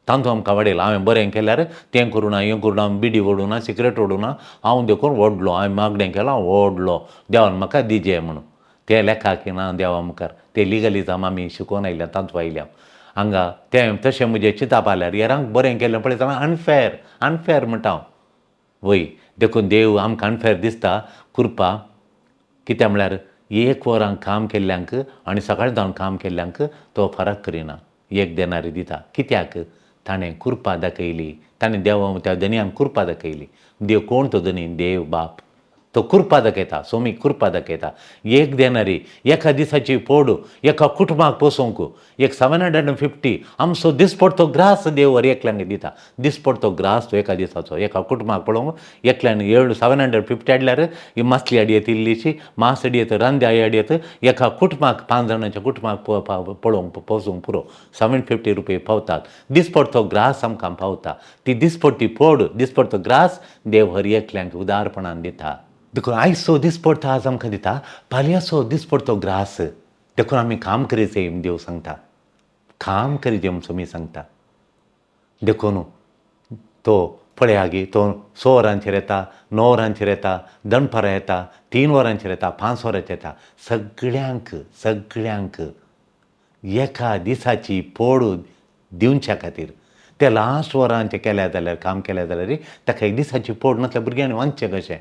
तातूंत आमकां वाडयलां. हांवें बरें केल्यार तें करूं ना, हें करूं ना, बिडी ओडूं ना, सिगरेट ओडूं ना, हांव देखून व्हडलो, हांवें मागणें केलां व्हडलो, देवान म्हाका दिजें म्हणून. तें लेखाक ना देवा मुखार. तें लिगलिजम आमी शिकोवन आयल्या, तातूंत आयल्या हांगा. तें तशें म्हजें चिंतप आल्यार हेरांक बरें केलें पळयतना अनफेर, अनफेर म्हणटा हांव. वय, देखून देव आमकां अनफेर दिसता. कृपा कित्याक म्हळ्यार एक वरां काम केल्ल्यांक आनी सकाळीं जावन काम केल्ल्यांक तो फरक करिना, एक देनारी दिता. कित्याक? ताणें कृपा दाखयली, ताणें देवा त्या धनयांक कृपा दाखयली. देव कोण तो धनी? देव बाप. तो कृपा दाखयता, सोमी कृपा दाखयता. एक देनारी एका दिसाची पोड एका कुटुंबाक पोसूंक एक 750 आमचो दिसपडतो ग्रास देव हर एकल्यांक दिता. दिसपडतो ग्रास तो एका दिसाचो एका कुटुंबाक पळोवंक एकल्यान 750 हाडल्यार ही मासली हाडयेत, इल्लीशी मास हाडयेत, रांद्या हाडयेत, एका कुटुंबाक 5 जाणांच्या कुटुंबाक पळोवंक पोसूंक पुरो 750 रुपये पावतात. दिसपडतो ग्रास आमकां पावता. ती दिसपडटी पोड, दिसपडतो ग्रास देव हर एकल्यांक उदारपणान दिता. देखून आयचो दिसपडतो आज आमकां दिता, फाल्यांचो दिसपडतो ग्रास. देखून आमी काम करीचे देव सांगता, काम करीचे म्हूण तुमी सांगता. देखून तो पळया गी, तो 6 वरांचेर येता, 9 वरांचेर येता, दनपारां येता, 3 वरांचेर येता, 5 वरांचेर येता. सगळ्यांक सगळ्यांक एका दिसाची पोड दिवच्या खातीर ते लास्ट वरांचें केल्या जाल्यार, काम केल्या जाल्यार ताका एक दिसाची पोड नासल्यार भुरग्यांनी वांचचें कशें,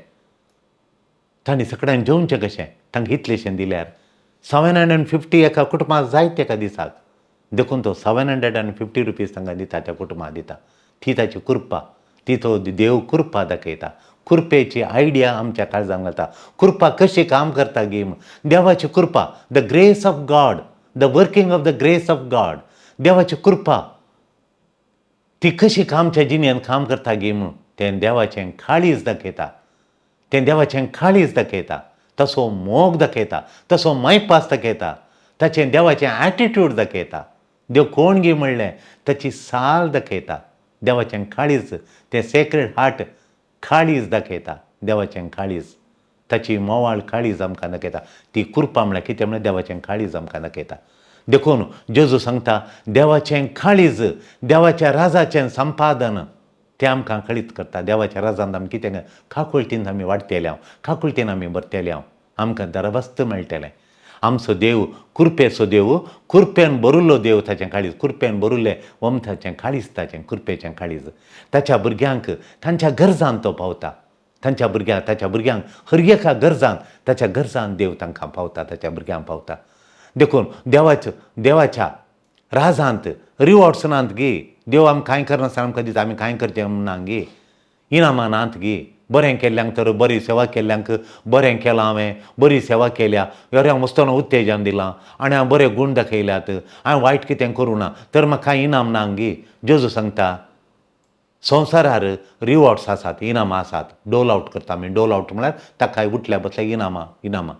तांणी सगळ्यांनी जेवचें कशें, तांकां इतलेशें दिल्यार 750 एका कुटुंबाक जायत एका दिसाक. देखून तो 750 रुपीज तांकां दिता, त्या कुटुंबाक दिता. ती ताची कृपा, ती तो देव कृपा दाखयता. कृपेची आयडिया आमच्या काळजांत घालता. कृपा कशी काम करता गी? देवाची कृपा, the grace of God, the working of the grace of God. देवाची कृपा ती कशी आमच्या जिणेंत काम करता गी म्हूण तें देवाचें काळीज दाखयता, तें देवाचें काळीज दाखयता, तसो मोग दाखयता, तसो मायपास दाखयता, ताचें देवाचें एटिट्यूड दाखयता. देव कोण गी म्हणलें ताची साल दाखयता. देवाचें काळीज, तें सेक्रेड हार्ट काळीज दाखयता. देवाचें काळीज, ताची मोवाळ काळीज आमकां दाखयता. ती कृपा म्हळ्यार कितें म्हळ्यार देवाचें काळीज आमकां दाखयता. देखून जेजू सांगता देवाचें काळीज, देवाच्या राजाचें संपादन तें आमकां कळीत करता. देवाच्या राजान आमी कितें काकुळटीन आमी वाडटेले हांव, काकुळटीन आमी भरतेले हांव, आमकां दरबस्त मेळटलें. आमचो देव कृपेचो देव, कृपेन भरिल्लो देव. ताचें काळीज कृपेन भरिल्लें वमताचें काळीज, ताचें कृपेचें काळीज. ताच्या भुरग्यांक तांच्या गरजान तो पावता. तांच्या भुरग्यांक, ताच्या भुरग्यांक हर एका गरजान, ताच्या गरजान देव तांकां पावता, ताच्या भुरग्यांक पावता. देखून देवाच्या राजांत रिवॉर्ड्स नात गी. देव आमी कांय करनासतना आमकां दिता, आमी कांय करचें ना गी. इनामां नात गी. बरें केल्ल्यांक तर बरी सेवा केल्ल्यांक बरें केलां हांवें, बरी सेवा केल्या, बऱ्या वस्तून उत्तेजन दिलां आनी हांवें बरे गूण दाखयल्यात, हांवें वायट कितें करूं ना तर म्हाका कांय इनाम ना गी. जेजू सांगता संवसारार रिवॉर्ड्स आसात, इनामां आसात. डोल आवट करता आमी. डोल आवट म्हळ्यार ताका उठल्या बसल्या इनामां, इनामां.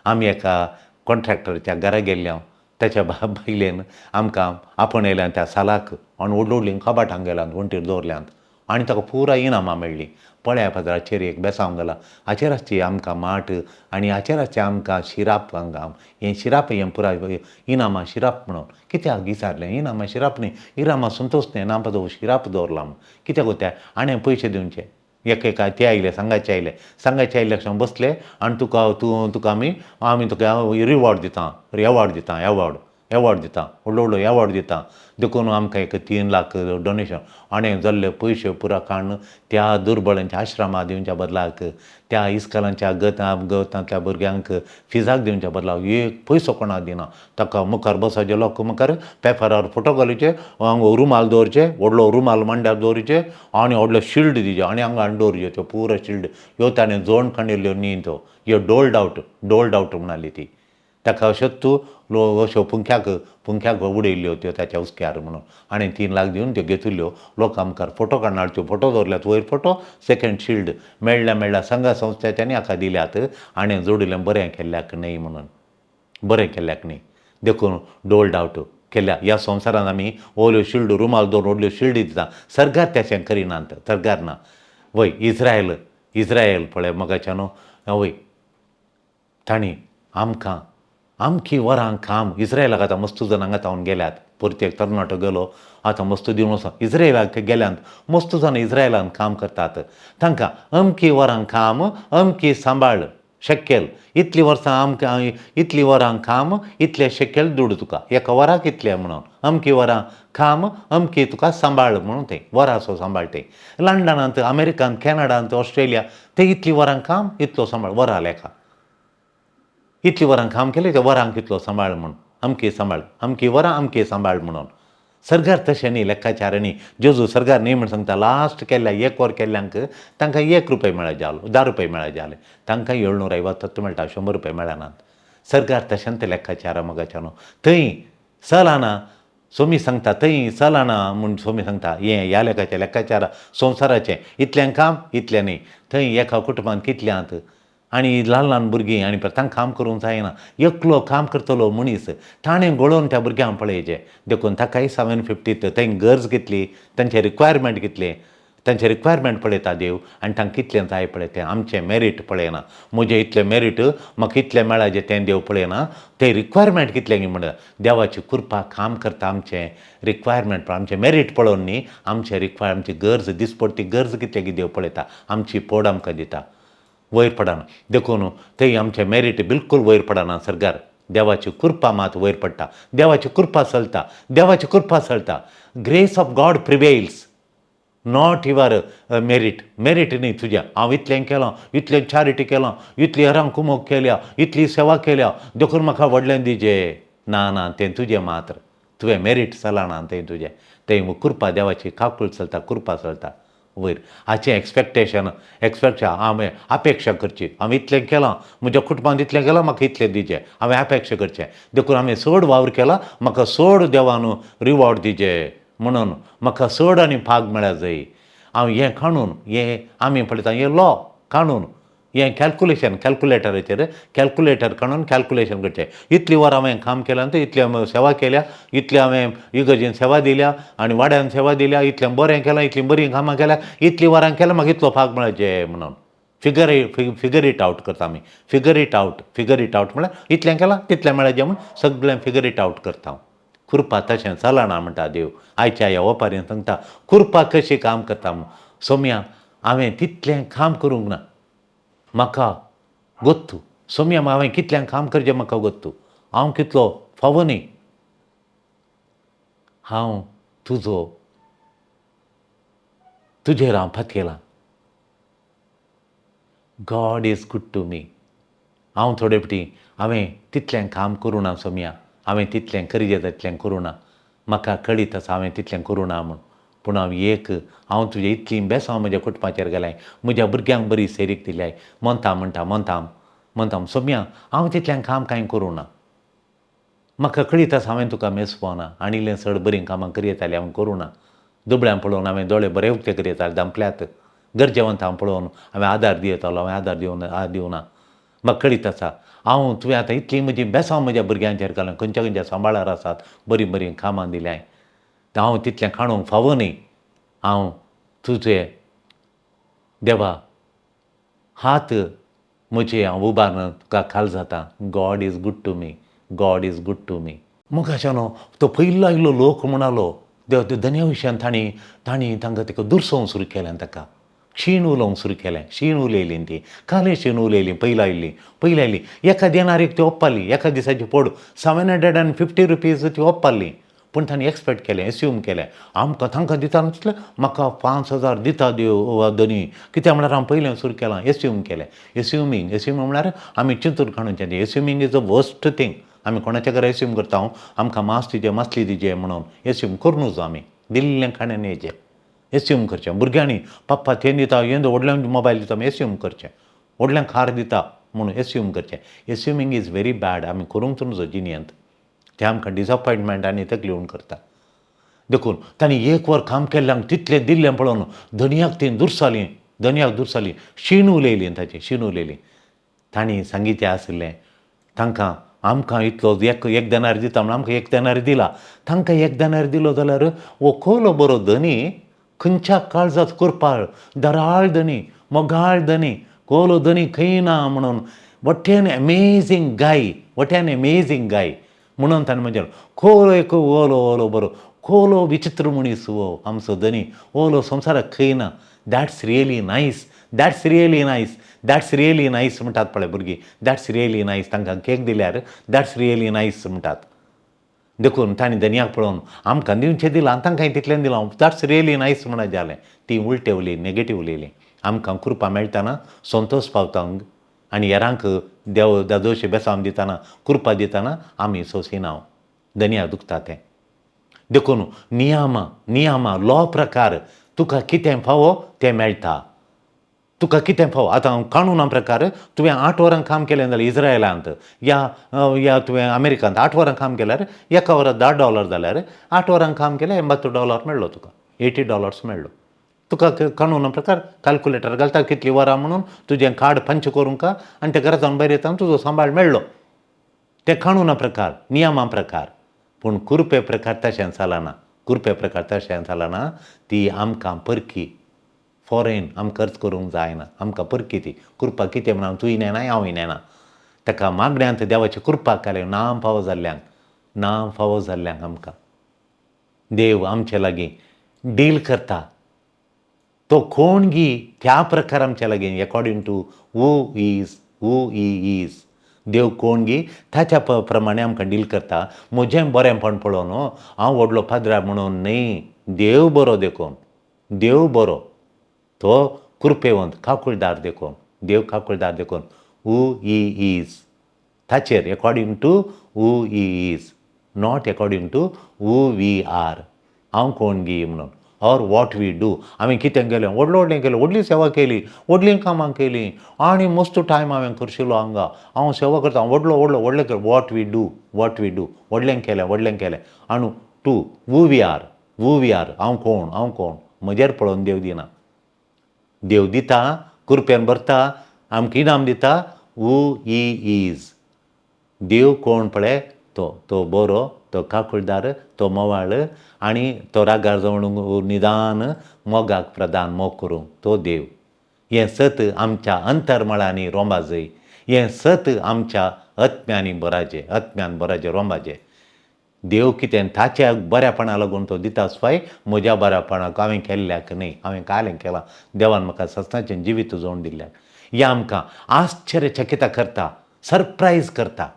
आमी एका कॉन्ट्रॅक्टरच्या घरा गेल्ले हांव, ताच्या बायलेन आमकां आपोवन येयल्यान त्या सालाक आनी व्हडलीं व्हडलीं कबाटां गेल्यांत वण्टीर दवरल्यांत आनी ताका पुराय इनामां मेळ्ळीं. पळया फादर, हाचेर एक बेसांव घालां, हाचेर आसची आमकां माठ आनी हाचेर आसचें आमकां शिराप. हांगा हें शिराप, हें पुराय इनामां शिराप म्हणून कित्याक विचारलें? इनामां शिराप न्ही, इनामां संतोश न्ही, ना पाजो शिराप दवरला म्हूण कित्याक त्या आनी पयशे दिवचे. एक एका ते आयले, सांगाचे आयले, सांगाचे आयले लक्षां बसले आनी तुका तूं तुका आमी आमी तुका रिवॉर्ड दिता, एवॉर्ड दिता, एवॉर्ड. एवॉर्ड दिता, व्हडलो व्हडलो एवॉर्ड दिता. देखून आमकां एक 3 लाख डोनेशन आनी जाल्ले पयशे पुरा काडून त्या दुर्बळांच्या आश्रमा दिवच्या बदलाक, त्या इस्कलांच्या गतांतल्या भुरग्यांक फिजाक दिवच्या बदलाक एक पयसो कोणाक दिना. ताका मुखार बसाचे, लोक मुखार पेपरार फोटो घालचे, हांगा रुमाल दवरचे, व्हडलो रुमाल मांड्यार दवरचे आनी व्हडलो शिल्ड दिवचे आनी हांगा हाडून दवरचे. त्यो पुरो शिल्ड ह्यो ताणें जोड काडिल्ल्यो न्ही, त्यो ह्यो डोल्ड आवट, डोल्ड आवट म्हणाली ती. ताका अश्योच तूं अश्यो पुंख्याक पुंख्याक उडयल्ल्यो त्यो ताच्या हुस्क्यार म्हणून. आनी 3 लाख दिवन त्यो घेतिल्ल्यो. लोकां मुखार फोटो काडणार, त्यो फोटो दवरल्यात वयर, फोटो सेकेंड शिल्ड मेळ्ळ्या मेळ्ळ्या संघ संस्थेच्यांनी हाका दिल्यात आनी जोडिल्लें बरें केल्ल्याक न्हय म्हणून, बरें केल्ल्याक न्हय देखून डोल्ड आवट केल्या. ह्या संवसारांत आमी व्हडल्यो शिल्ड रुमाल दवरून व्हडल्यो शिल्डी दिता. सरकार तशें करिनात, सरकार ना. वय इस्रायल, इस्रायल पळय मोगाच्या न्हू, वय तांणी आमकां आमकी वरां काम इस्रायलाक आतां मस्त जाण हांगा तावन गेल्यात. परती एक तरणाटो गेलो आतां मस्त दिवन वचो इस्रायलाक गेल्यात. मस्त जाण इस्रायलान काम करतात. तांकां अमकी वरां काम, अमकी सांबाळ शक्यल, इतलीं वर्सां आमकां इतलीं वरां काम, इतले शक्यल दुडू तुका, एका वराक इतले म्हणून, अमकी वरां काम, अमकी तुका सांबाळ म्हणून तें वराचो सांबाळ. तें लंडनांत, अमेरिकांत, कॅनडांत, ऑस्ट्रेलिया ते इतलीं वरां काम, इतलो सांबाळ, वरां लेखा, इतलीं वरां काम केलें त्या वरांक इतलो सांबाळ म्हूण, अमकी सांबाळ, अमकी वरां अमकी सांबाळ म्हणून. सरकार तशें न्ही, लेखाचार न्ही. जेजू सरकार न्ही म्हण सांगता. लास्ट केल्ल्या एक वर केल्ल्यांक तांकां 1 रुपये मेळत जालो, 10 रुपये मेळत जाले, तांकां 750 मेळटा, 100 रुपये मेळनात. सरकार तशेंच लेखाचार मोगाच्या न्हू. थंय सलाना सोमी सांगता, थंय सलाना म्हूण सोमी सांगता. हें ह्या लेखाचें लेखाचार संवसाराचें, इतलें काम इतलें न्ही. थंय एका कुटुंबान कितल्यांत आनी ल्हान ल्हान भुरगीं आनी तांकां काम करूंक जायना. एकलो काम करतलो मनीस ताणें गळोवन त्या भुरग्यांक पळयचें. देखून ताकाय 750. थंय गरज कितली, तांचें रिक्वायरमेंट कितलें, तांचें रिक्वायरमेंट पळयता देव आनी तांकां कितलें जाय पळय तें. आमचें मेरीट पळयना. म्हजें इतलें मेरीट, म्हाका इतलें मेळाचें तें देव पळयना. तें रिक्वायरमेंट कितलें गी म्हणटा. देवाची कृपा काम करता. आमचें रिक्वायरमेंट, आमचें मेरीट पळोवन न्ही, आमचें रिक्वायर, आमची गरज, दिसपडटी गरज कितलें गी देव पळयता. आमची पोड आमकां दिता, वयर पडना. देखून थंय आमचें मेरीट बिलकूल वयर पडना सरकार. देवाची कृपा मात वयर पडटा. देवाची कृपा चलता, देवाची कृपा चलता. Grace of God prevails, not your merit. Merit न्ही तुजें. हांव इतलें केलां, इतलें चॅरिटी केलां, इतली हेरांक कुमोक केल्या, इतली सेवा केल्या, देखून म्हाका व्हडलें दिजे. ना ना, तें तुजें मात्र. तुवें मेरीट चलना तें तुजें. तें कृपा, देवाची काकूळ चलता, कृपा चलता वयर. हाचें एक्सपेक्टेशन, एक्सपेक्ट हांवें अपेक्षा करची, हांवें इतलें केलां, म्हज्या कुटुंबान इतलें केलां, म्हाका इतलें दिचें, हांवें अपेक्षा करचें. देखून हांवें चड वावर केला, म्हाका चड देवान रिवॉर्ड दिचें म्हणून, म्हाका चड आनी भाग मेळ्या जाय. हांव हें काणून, हें आमी पळयता, हें लॉ काणून, हें कॅल्कुलेशन, कॅल्कुलेटराचेर कॅल्कुलेटर काडून कॅल्कुलेशन करचें. इतली वरां हांवें काम केलां, तर इतलें सेवा केल्या, इतलें हांवें इगर्जेन सेवा दिल्या आनी वाड्यान सेवा दिल्या, इतलें बरें केलां, इतलीं बरीं कामां केल्या, इतलीं वरां केल्यां, म्हाका इतलो भाग मेळचें म्हणून फिगर it out करता आमी. Figure it out, figure it out म्हळ्यार इतलें केलां तितलें मेळचें म्हूण सगळें फिगर it out करता हांव. कृपा तशें चलना म्हणटा देव. आयच्या ह्या ओपारीन सांगता कृपा कशी काम करता म्हूण. सोम्या, हांवें तितलें काम करूंक ना, म्हाका गोत्तू. सोम्या, हांवें कितलें काम करचें म्हाका गोत्तू. हांव कितलो फावो न्ही. हांव तुजो, तुजेर हांव पातयेलां. God is good to me. हांव थोडे फावटी हांवें तितलें काम करूं ना सोम्या, हांवें तितलें करचें तितलें करूं ना, म्हाका कळीत आसा हांवें तितलें करूं ना म्हूण. पूण हांव एक हांव तुजें इतलीं बेसांव म्हज्या कुटुंबाचेर गेल्याय, म्हज्या भुरग्यांक बरी सेरीक दिल्याय. मोंता म्हणटा, मोंताम मोंताम सोम्या, हांव तितलें काम कांय करूं ना, म्हाका कळीत आसा हांवें तुका मेस पावना आनी इल्लें चड बरीं कामां करयतालीं हांव करूं ना. दुबळ्यां पळोवन हांवें दोळे बरे उक्ते करयताले, धांपल्यात. गरजेवंतांक पळोवन हांवें आदार दियतालो, हांवें आदार दिवना दिवना, म्हाका कळीत आसा. हांव तुवें आतां इतलीं म्हजीं बेसांव म्हज्या भुरग्यांचेर घालून खंयच्या खंयच्या सांबाळार आसात, बरीं बरीं कामां दिल्याय, हांव तितलें काडूंक फावो न्ही. हांव तुजे देवा हात म्हजे हांव उबारन तुका खाल जाता. God is good to me, God is good to me. मुखाच्यानो तो पयलो आयलो लोक म्हणालो, देव धन्या विशयान तांणी तांणी तांकां ताका दुरसोवंक सुरू केलें. ताका शीण उलोवंक सुरू केलें. शीण उलयलीं ती, काले शीण उलयलीं. पयलीं आयिल्लीं, पयलीं आयिल्लीं, एका देनारीक ती ओप्पाली. एका दिसाची पड ₹750 ती ओप्पाली. पूण तांणी एक्सपेक्ट केलें, एस्यूम केलें, आमकां तांकां दिता तितलें म्हाका 5000 दिता देव धनी. कित्याक म्हळ्यार हांव पयलें सुरू केलां. एस्यूम केलें. एस्युमींग, एस्युमींग म्हळ्यार आमी चिंतून काडून. Assuming is a worst thing. आमी कोणाच्या घरा एस्यूम करता, आमकां मास दिजे, मासली दिजे म्हणून एस्यूम करूं नजो. आमी दिल्लें खाणें येचें एस्यूम करचें. भुरग्यांनी पप्पा तें दिता, हें व्हडल्यांक मोबायल दिता, एस्यूम करचें. व्हडल्यांक कार दिता म्हणून एस्यूम करचें. Assuming is very bad. आमी करूंक नजो जिणेंत. तें आमकां डिसअपॉयंटमेंट आनी तकली उण करता. देखून तांणी एक वर काम केल्ल्यांक तितलें दिल्लें पळोवन धनयाक ती दुरसाली, धनयाक दुरसाली. शीण उलयली ताची, शीण उलयली. तांणी सांगीचें आशिल्लें तांकां, आमकां इतलो एक एक देनार दिता म्हणून आमकां एक देनार दिला, तांकां एक देनार दिलो जाल्यार हो कोलो बरो धनी, खंयच्या काळजात करपाळ दराळ धनी, मोगाळ धनी, कोलो धनी खंय ना म्हणून. What an amazing guy, what an amazing guy म्हणून ताणें म्हणजे कोलो एक ओलो ओलो बरो कोलो विचित्र मनीस हो आमचो धनी, ओलो संवसाराक खंय ना. That's really nice, that's really nice, that's really nice म्हणटात पळय भुरगीं. That's really nice. तांकां केक दिल्यार that's really nice म्हणटात. देखून तांणी धनयाक पळोवन आमकां दिवचें दिलां, तांकां तितलें दिलां, that's really nice म्हणत जालें. ती उलटें उलयलीं, नेगेटीव उलयलीं. आमकां कृपा मेळटना संतोश पावता आनी हेरांक देव दादोशी बेसांव दितना, कृपा दितना आमी सोंसिना. धनयाक दुखता तें. देखून नियमां, नियमां, लॉ प्रकार तुका कितें फावो तें मेळटा. तुका कितें फावो आतां कानूना प्रकार तुवें 8 वरां काम केलें जाल्यार इस्रायलांत या या तुवें अमेरिकांत 8 वरां काम केल्यार एका वरां $10 जाल्यार 8 वरां काम केल्यार $80 मेळ्ळो तुका, $80 मेळ्ळो तुका. कानूना प्रकार कॅल्कुलेटर घालता कितलीं वरां म्हणून, तुजें कार्ड पंच करूंक आनी ते घरा जावन भायर येता, तुजो सांबाळ मेळ्ळो. ते कानूना प्रकार, नियमा प्रकार. पूण कुरपे प्रकार तशें चलना. कुरपे प्रकार तशें चलना. ती आमकां परकी, फॉरेन, आमकां खर्च करूंक जायना. आमकां परकी ती कृपा. कितें म्हणून तूंय नेणा, हांवूय नेणा. ताका मागण्यांत देवाची कृपा केल्या नाम फावो जाल्ल्यांक, नाम फावो जाल्ल्यांक आमकां देव आमचे लागीं डील करता. तो कोण गी त्या प्रकार आमच्या लागीं, according to who he is. देव कोण गी ताच्या प्रमाणे आमकां डील करता. म्हजें बरेंपण पळोवन हांव व्हडलो पाद्रा म्हणून न्हय, देव बरो देखून. देव बरो, तो कृपेवंत, काकुळदार देखून. देव काकुळदार देखून. हू he is ताचेर, according to who he is, not according to who we are. हांव कोण गी म्हणून, ऑर what we do. हांवें कितें केलें, व्हडलें व्हडलें केलें, व्हडली सेवा केली, व्हडलीं कामां केलीं आनी मस्त टायम हांवें करशिलो हांगा, हांव सेवा करता, व्हडलो व्हडलो व्हडलें केलें. What we do, what we do. व्हडलें केलें, व्हडलें केलें आनी to who we are, who we are. हांव कोण, हांव कोण, म्हजेर पळोवन देव दिना. देव दिता, कृपेन भरता, आमकां इनाम दिता. हू he is, देव कोण पळय तो, तो बरो, तो काकुळदार, तो मोवाळ आनी तो रागार जावन निदान मोगाक प्रधान, मोग करूंक तो देव. हें सत आमच्या अंतरमळांनी रोंबाजय. हें सत आमच्या आत्म्यांनी बराजें, आत्म्यान बराजें, रोंबाजें. देव कितें ताच्या बऱ्यापणा लागून तो दिता स्वाय, म्हज्या बऱ्यापणाक हांवें केल्ल्याक न्हय. हांवें कालें केलां देवान म्हाका सस्नाचें जिवीत जोडून दिल्ल्याक. हें आमकां आश्चर्यचकिता करता, सरप्रायज करता.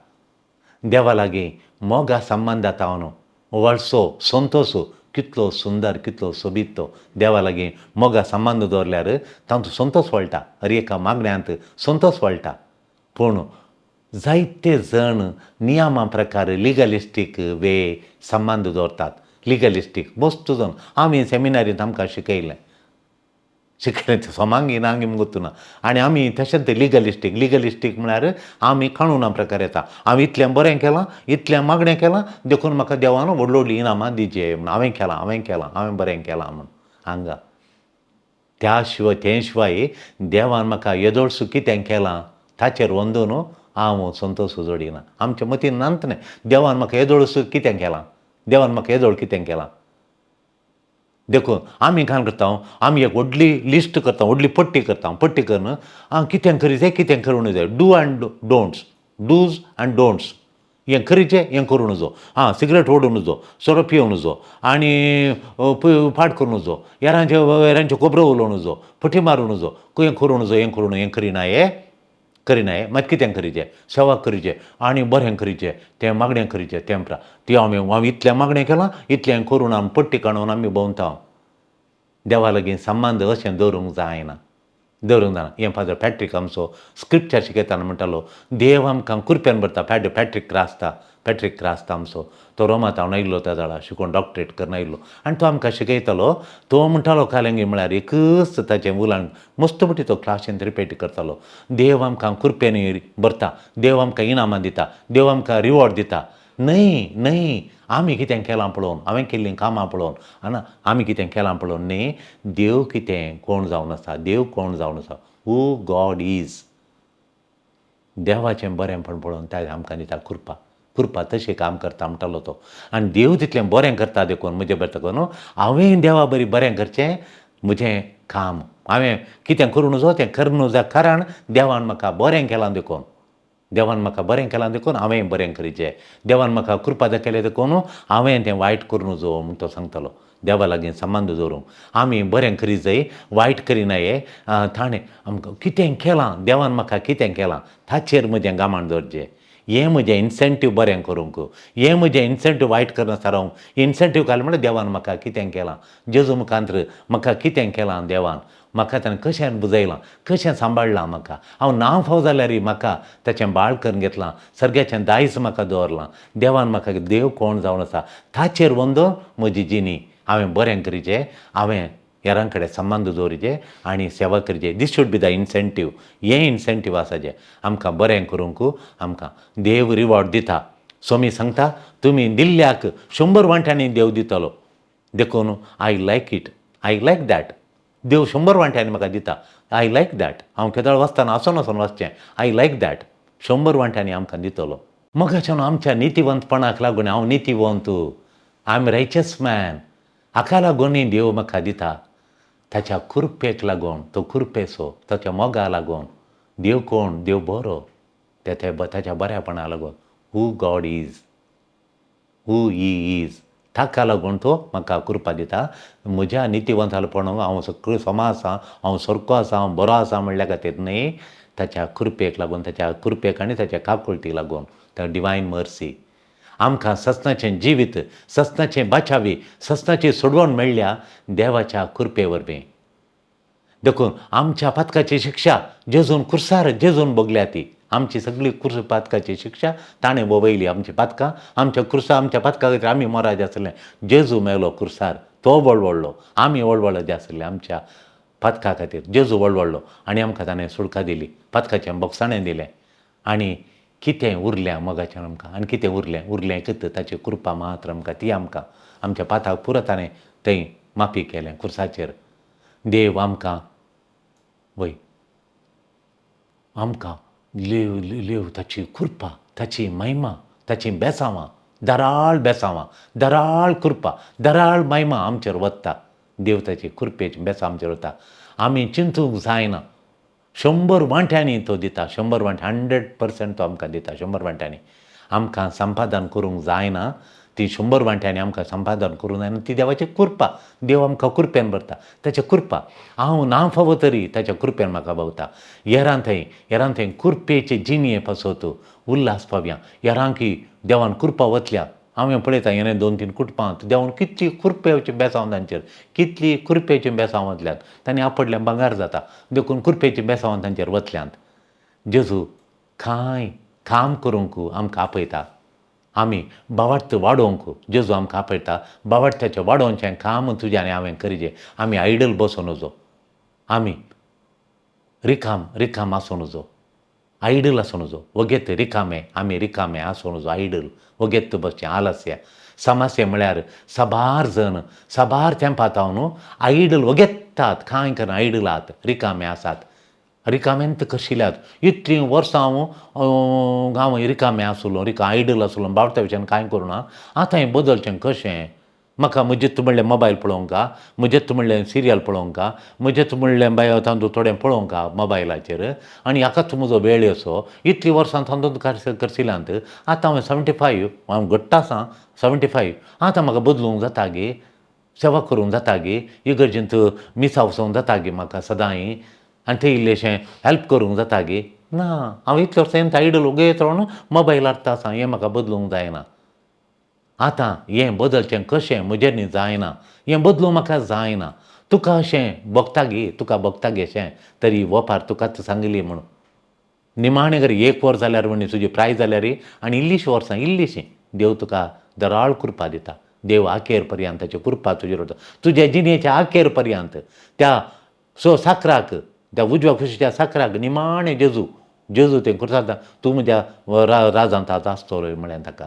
देवा लागीं मोगा संबंदात हांव वळसो संतोश कितलो सुंदर, कितलो सोबीत तो. देवा लागीं मोगा संबंद दवरल्यार तांचो संतोश वळटा, हर एका मागण्यांत संतोश वळटा. पूण जायते जण नियमा प्रकार, लिगलिस्टीक वे संबंद दवरतात. लिगलिस्टीक मस्त जण. आमी सेमिनारींत आमकां शिकयलें, शिकयलें तें सोमांगी नांगी गोत्तुना. आनी आमी तशेंच लिगलिस्टीक. लिगलिस्टीक म्हळ्यार आमी काणुना प्रकार येता. हांवें इतलें बरें केलां, इतलें मागणें केलां, देखून म्हाका देवान व्हडली व्हडली इनामां दिवचे म्हूण. हांवें केलां, हांवें केलां, हांवें बरें केलां म्हूण हांगा. त्या शिवाय, ते शिवाय देवान म्हाका येदोळसो कितें केलां ताचेर वंदून हांव संतोश जोडिना. आमच्या मतीन नात न्हय, देवान म्हाका येदोळसो कितें केलां, देवान म्हाका येदोळ कितें केलां. देखून आमी कांय करता, आमी एक व्हडली लिस्ट करता, व्हडली पट्टी करता. पट्टी करून आं कितें करी जाय, कितें करूंक जाय. Do and don'ts, dos and don'ts. हें करीचें हें करूं नजो, आं सिगरेट ओडूं नजो, सोरो पिवं नजो आनी पाड करूं नजो, हेरांच्यो हेरांच्यो खबरो उलोवं नजो, फटी मारूं नजो, हें करूं नजो, हें करूं हें करिना, हें करिना, हें मागीर कितें करीचें? सेवा करीचें आनी बरें करीचें, तें मागणें करीचें. तें ती हांवें हांव इतलें मागणें केलां, इतलें करून आमी पट्टी काडून आमी भोंवता. देवा लागीं संबंद अशें दवरूंक जायना, दवरूंक जायना. हें फादर पॅट्रीक आमचो स्क्रिप्चर शिकयतना म्हणटालो, देव आमकां कुरप्यान भरता. पॅट्रीक क्रास्ता, पॅट्रीक क्रास्ता आमचो तो रोमांत हांव आयिल्लो त्या जाणा शिकोवन डॉक्टरेट करून आयिल्लो आनी तो आमकां शिकयतालो. तो म्हणटालो कालेंगी म्हळ्यार एकच ताचें उलाण मस्त पटी तो क्लासींत रिपीट करतालो, देव आमकां कुरप्यांनी भरता, देव आमकां इनामां दिता, देव आमकां रिवॉर्ड दिता. न्हय न्हय, आमी कितें केलां पळोवन, हांवें केल्लीं कामां पळोवन आना आमी कितें केलां पळोवन न्ही, देव कितें कोण जावन आसा, देव कोण जावन आसा, हू गॉड is, देवाचें बरेंपण पळोवन ताणें आमकां दिता कृपा, कृपा तशें काम करता म्हणटालो तो. आनी देव तितलें बरें करता देखून म्हजें बरें न्हू, हांवें देवा बरी बरें करचें म्हजें काम, हांवें कितें करूं नजो तें करूं नजो, कारण देवान म्हाका बरें केलां देखून, देवान म्हाका बरें केलां देखून हांवें बरें करीचें, देवान म्हाका कृपा दाखयल्या देखून हांवें तें वायट करूं नजो म्हूण तो सांगतालो. देवा लागीं संबंद दवरूंक आमी बरें करी जाय, वायट करिनाये. ताणें आमकां कितें केलां, देवान म्हाका कितें केलां ताचेर म्हजें गामाण दवरचें. हें म्हजें इन्सेंटीव बरें करूंक, हें म्हजें इन्सेंटीव वायट करनासतना रावूंक. इन्सेंटीव घाल म्हणल्यार देवान म्हाका कितें केलां, जेजू मुखांत्र म्हाका कितें केलां, देवान म्हाका ताणें कशें बुजयलां, कशें सांबाळ्ळां म्हाका, हांव ना फाव जाल्यारय म्हाका ताचें बाळ करून घेतलां, सर्गाचें दायज म्हाका दवरलां. देवान म्हाका देव कोण जावन आसा ताचेर वंदो म्हजी जिणी हांवें बरें करीचें, हांवें हेरां कडेन संबंद दवरीचे आनी सेवा करचे. This should be the incentive. हें इन्सेंटीव आसा जें आमकां बरें करूंक आमकां देव रिवॉर्ड दिता. स्वामी सांगता तुमी दिल्ल्याक 100 वांट्यांनी देव दितलो. देखून I like it, I like that. देव 100 वांट्यांनी म्हाका दिता, I like that. हांव केदळ वाचतना आसून आसून वाचचें, I like that. 100 वांट्यांनी आमकां दितलो. मगाच्यान आमच्या नितीवंतपणाक लागून हांव नितीवंत, I am righteous man, हाका लागूनय देव म्हाका दिता. ताच्या कृपेक लागून, तो कृपेचो, ताच्या मोगा लागून. देव कोण? देव बरो, ताच्या बऱ्यापणा लागून. Who God is, who he is, ताका लागून तो म्हाका कृपा दिता. म्हज्या नितीवंतालपण हांव सगळें समा आसा, हांव सारको आसा, हांव बरो आसा म्हणल्या खातीर न्हय, ताच्या कृपेक लागून, ताच्या कृपेक आनी ताच्या काकुळटीक लागून, त्या डिवायन मर्सी आमकां ससनाचें जिवीत, ससनाचें बाचावी, ससनाची सोडवण मेळ्ळ्या देवाच्या कृपे वरवीं. देखून आमच्या पातकाची शिक्षा जेजून कुर्सार जेजून भोगल्या. ती आमची सगळी कुर्स पातकाची शिक्षा ताणें भोगयली. आमची पातकां, आमच्या कुर्सा, आमच्या पातका खातीर आमी मोराज आसले. जेजू मेलो कुर्सार, तो वळवळ्ळो, आमी वळवळजे आसले. आमच्या पातका खातीर जेजू वळवळ्ळो आनी आमकां ताणें सुटका दिली, पातकाचें बोगसाणें दिलें. आनी कितें उरलें मोगाचें आमकां? आनी कितें उरलें? उरलें एकच, ताची कृपा मात्र आमकां. ती आमकां आमच्या पाताक पुरो ताणें थंय माफी केलें कुर्साचेर. देव आमकां वय आमकां लेव लेव ताची कृपा, ताची महिमा, ताची बेसांवां, दराळ बेसांवां, दराळ कृपा, दराळ महिमा आमचेर वता. देव ताची कृपेची बेसांव आमचेर वता. आमी चिंतूंक जायना. 100 वांट्यांनी तो दिता, 100 वांटे, 100% तो आमकां दिता. 100 वांट्यांनी आमकां संपादन करूंक जायना. ती 100 वांट्यांनी आमकां संपादन करूंक जायना. ती देवाची कृपा. देव आमकां कृपेन भरता, ताच्या कृपा. हांव ना फावो तरी ताच्या कृपेन म्हाका भोवता. हेरां थंय, हेरां थंय कृपेचे जिणये पासत उल्हास पावया. हेरांकी देवान कृपा वतल्या. हांवें पळयता हेणे 2-3 कुटुंबांत देवान कितली कृपेची बेसांव तांचेर, कितली कृपेची बेसांव वतल्यात. तांणी आपडलें भांगार जाता, देखून कृपेची बेसांव तांचेर वतल्यांत. जेजू कांय काम करूंक आमकां आपयता, आमी भावार्थ वाडोवंक जेजू आमकां आपयता. भावार्थाचें वाडोवचें काम तुजें आनी हांवें करीचें. आमी आयडल बसूं नजो, आमी रिकाम रिकाम आसूं नजो, आयडल आसूं नजो, वगेत रिकामे, आमी रिकामे आसूं नजो, आयडल वगेत बसचें आलस्य. समस्या म्हळ्यार साबार जण साबार तेंपात हांव न्हू आयडल वगेतात, कांय करना, आयडल आहात, रिकामे आसात, रिकामेंत कशिल्यात. इतलीं वर्सां हांव हांव रिकामे आसलो, रिका आयडल आसलो, बावट्या विशयान कांय करूं ना. आतां हें बदलचें कशें? म्हाका म्हजेच म्हणलें मोबायल पळोवंका, म्हजेच म्हणलें सिरियल पळोवंका, म्हजेच म्हणलें बाय तांदूळ थोडें पळोवंका मोबायलाचेर, आनी हाकाच म्हजो वेळ असो. इतलीं वर्सां तातूंत करसिल्यांत. आतां हांवें 75, हांव घट्ट आसा 75. आतां म्हाका बदलूंक जाता गे, सेवा करूंक जाता गे, इगर्जेंत मिसा वचोंक जाता गे म्हाका सदांय, आनी थंय इल्लेशें हेल्प करूंक जाता गे. ना, हांव इतले वर्सां येता आयडल उगयत रावन मोबायल हाडटा आसा, हें म्हाका बदलूंक जायना. आतां हें बदलचें कशें म्हजेर न्ही जायना, हें बदलूंक म्हाका जायना. तुका अशें भोगता गे, तुका भोगता गे अशें, तरी वोपार तुकाच सांगली म्हणून. निमाणें जर एक वर जाल्यार म्हणी तुजी प्राय जाल्यार आनी इल्लीशीं वर्सां इल्लीशीं देव तुका दराळ कृपा दिता. देव आखेर पर्यंत ताची कृपा तुजेर वता, तुज्या जिणेच्या आखेर पर्यंत. त्या सो साकराक, त्या उजव्या कुशीच्या साकराक निमाणें जेजू, जेजू तें खुर्सांत तूं म्हज्या राजांत आतां आसतलो म्हळें ताका.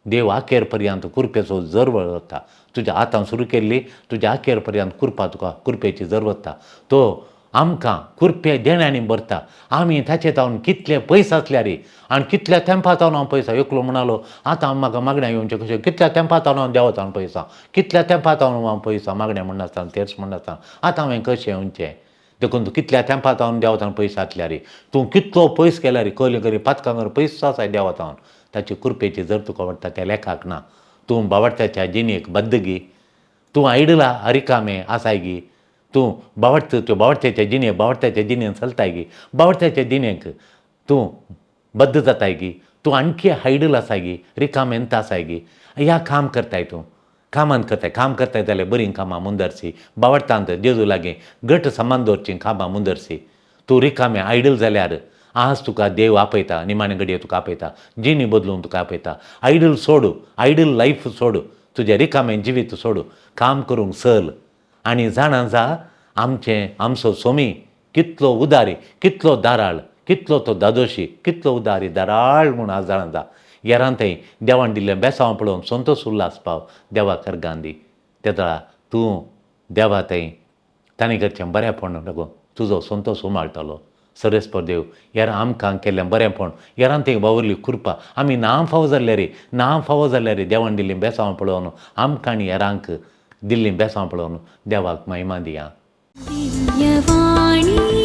देव आखेर पर्यंत कृपेचो जर वता. तुज्या हातान सुरू केल्ली तुज्या आखेर पर्यंत कृपा तुका कृपेची जर वता. तो आमकां कृपे देण्यांनी भरता. आमी ताचे तावन कितले पयस आसल्यार आनी कितल्या तेंपा तावन हांव पयस. एकलो म्हणालो आतां म्हाका मागण्या येवचें कशें, कितल्या तेंपा तावन हांव देवत हांव पयसा, कितल्या तेंपा तावन हांव पयसा मागण्या म्हणनासतना तेर्स म्हणनासतना आतां हांवें कशें येवचें. देखून तूं कितल्या तेंपा तावन देवत हांव पयस आसल्यार, तूं कितलो पयस केल्यार कली करी पातकांगर पयस आसाय देवत हांव, ताची कृपेची जर तुका वाडटा त्या लेखाक ना. तूं बावडत्याच्या जिणेक बद्दगी, तूं आयडला अरिकामे आसाय गी, तूं बावडत त्यो बावडत्याच्या जिणे बावडत्याच्या जिणेन चलताय गी, बावडत्याच्या जिणेक तूं बद्द जाताय गी, तूं आणखी हायडल आसाय गी, रिकामेंत आसाय गी. ह्या काम करताय, तूं कामांत करताय, काम करताय जाल्यार बरीं कामां मुंदरसी, बावडटांत जेजू लागीं घट सामान दवरचीं कामां मुंदरसी. तूं रिकामे आयडल जाल्यार आज तुका देव आपयता, निमाणे घडये तुका आपयता, जिणी बदलून तुका आपयता. आयडल सोड, आयडल लायफ सोड, तुजें रिकामें जिवीत सोड, काम करूंक चल. आनी जाणा जा आमचें आमचो सोमी कितलो उदारी, कितलो दाराळ, कितलो तो दादोशी, कितलो उदारी दाराळ म्हूण आज जाणा जा. येरान थंय देवान दिल्लें बेसांव पळोवन संतोश उल्हास पाव देवा करगांदी. तेदळा तूं देवा थंय ताणें करचें बरेंपण लागून तुजो संतोश उमाळटलो. सरेस्पर देव येरा आमकां केल्लें बरेंपण, येरान थंय वावुरली कृपा, आमी ना फावो जाल्यार, ना फावो जाल्यार देवान दिल्लीं बेसांव पळोवन आमकां आनी येरांक दिल्लीं बेसांव पळोवन देवाक महिमा दिया. दिव्यवाणी.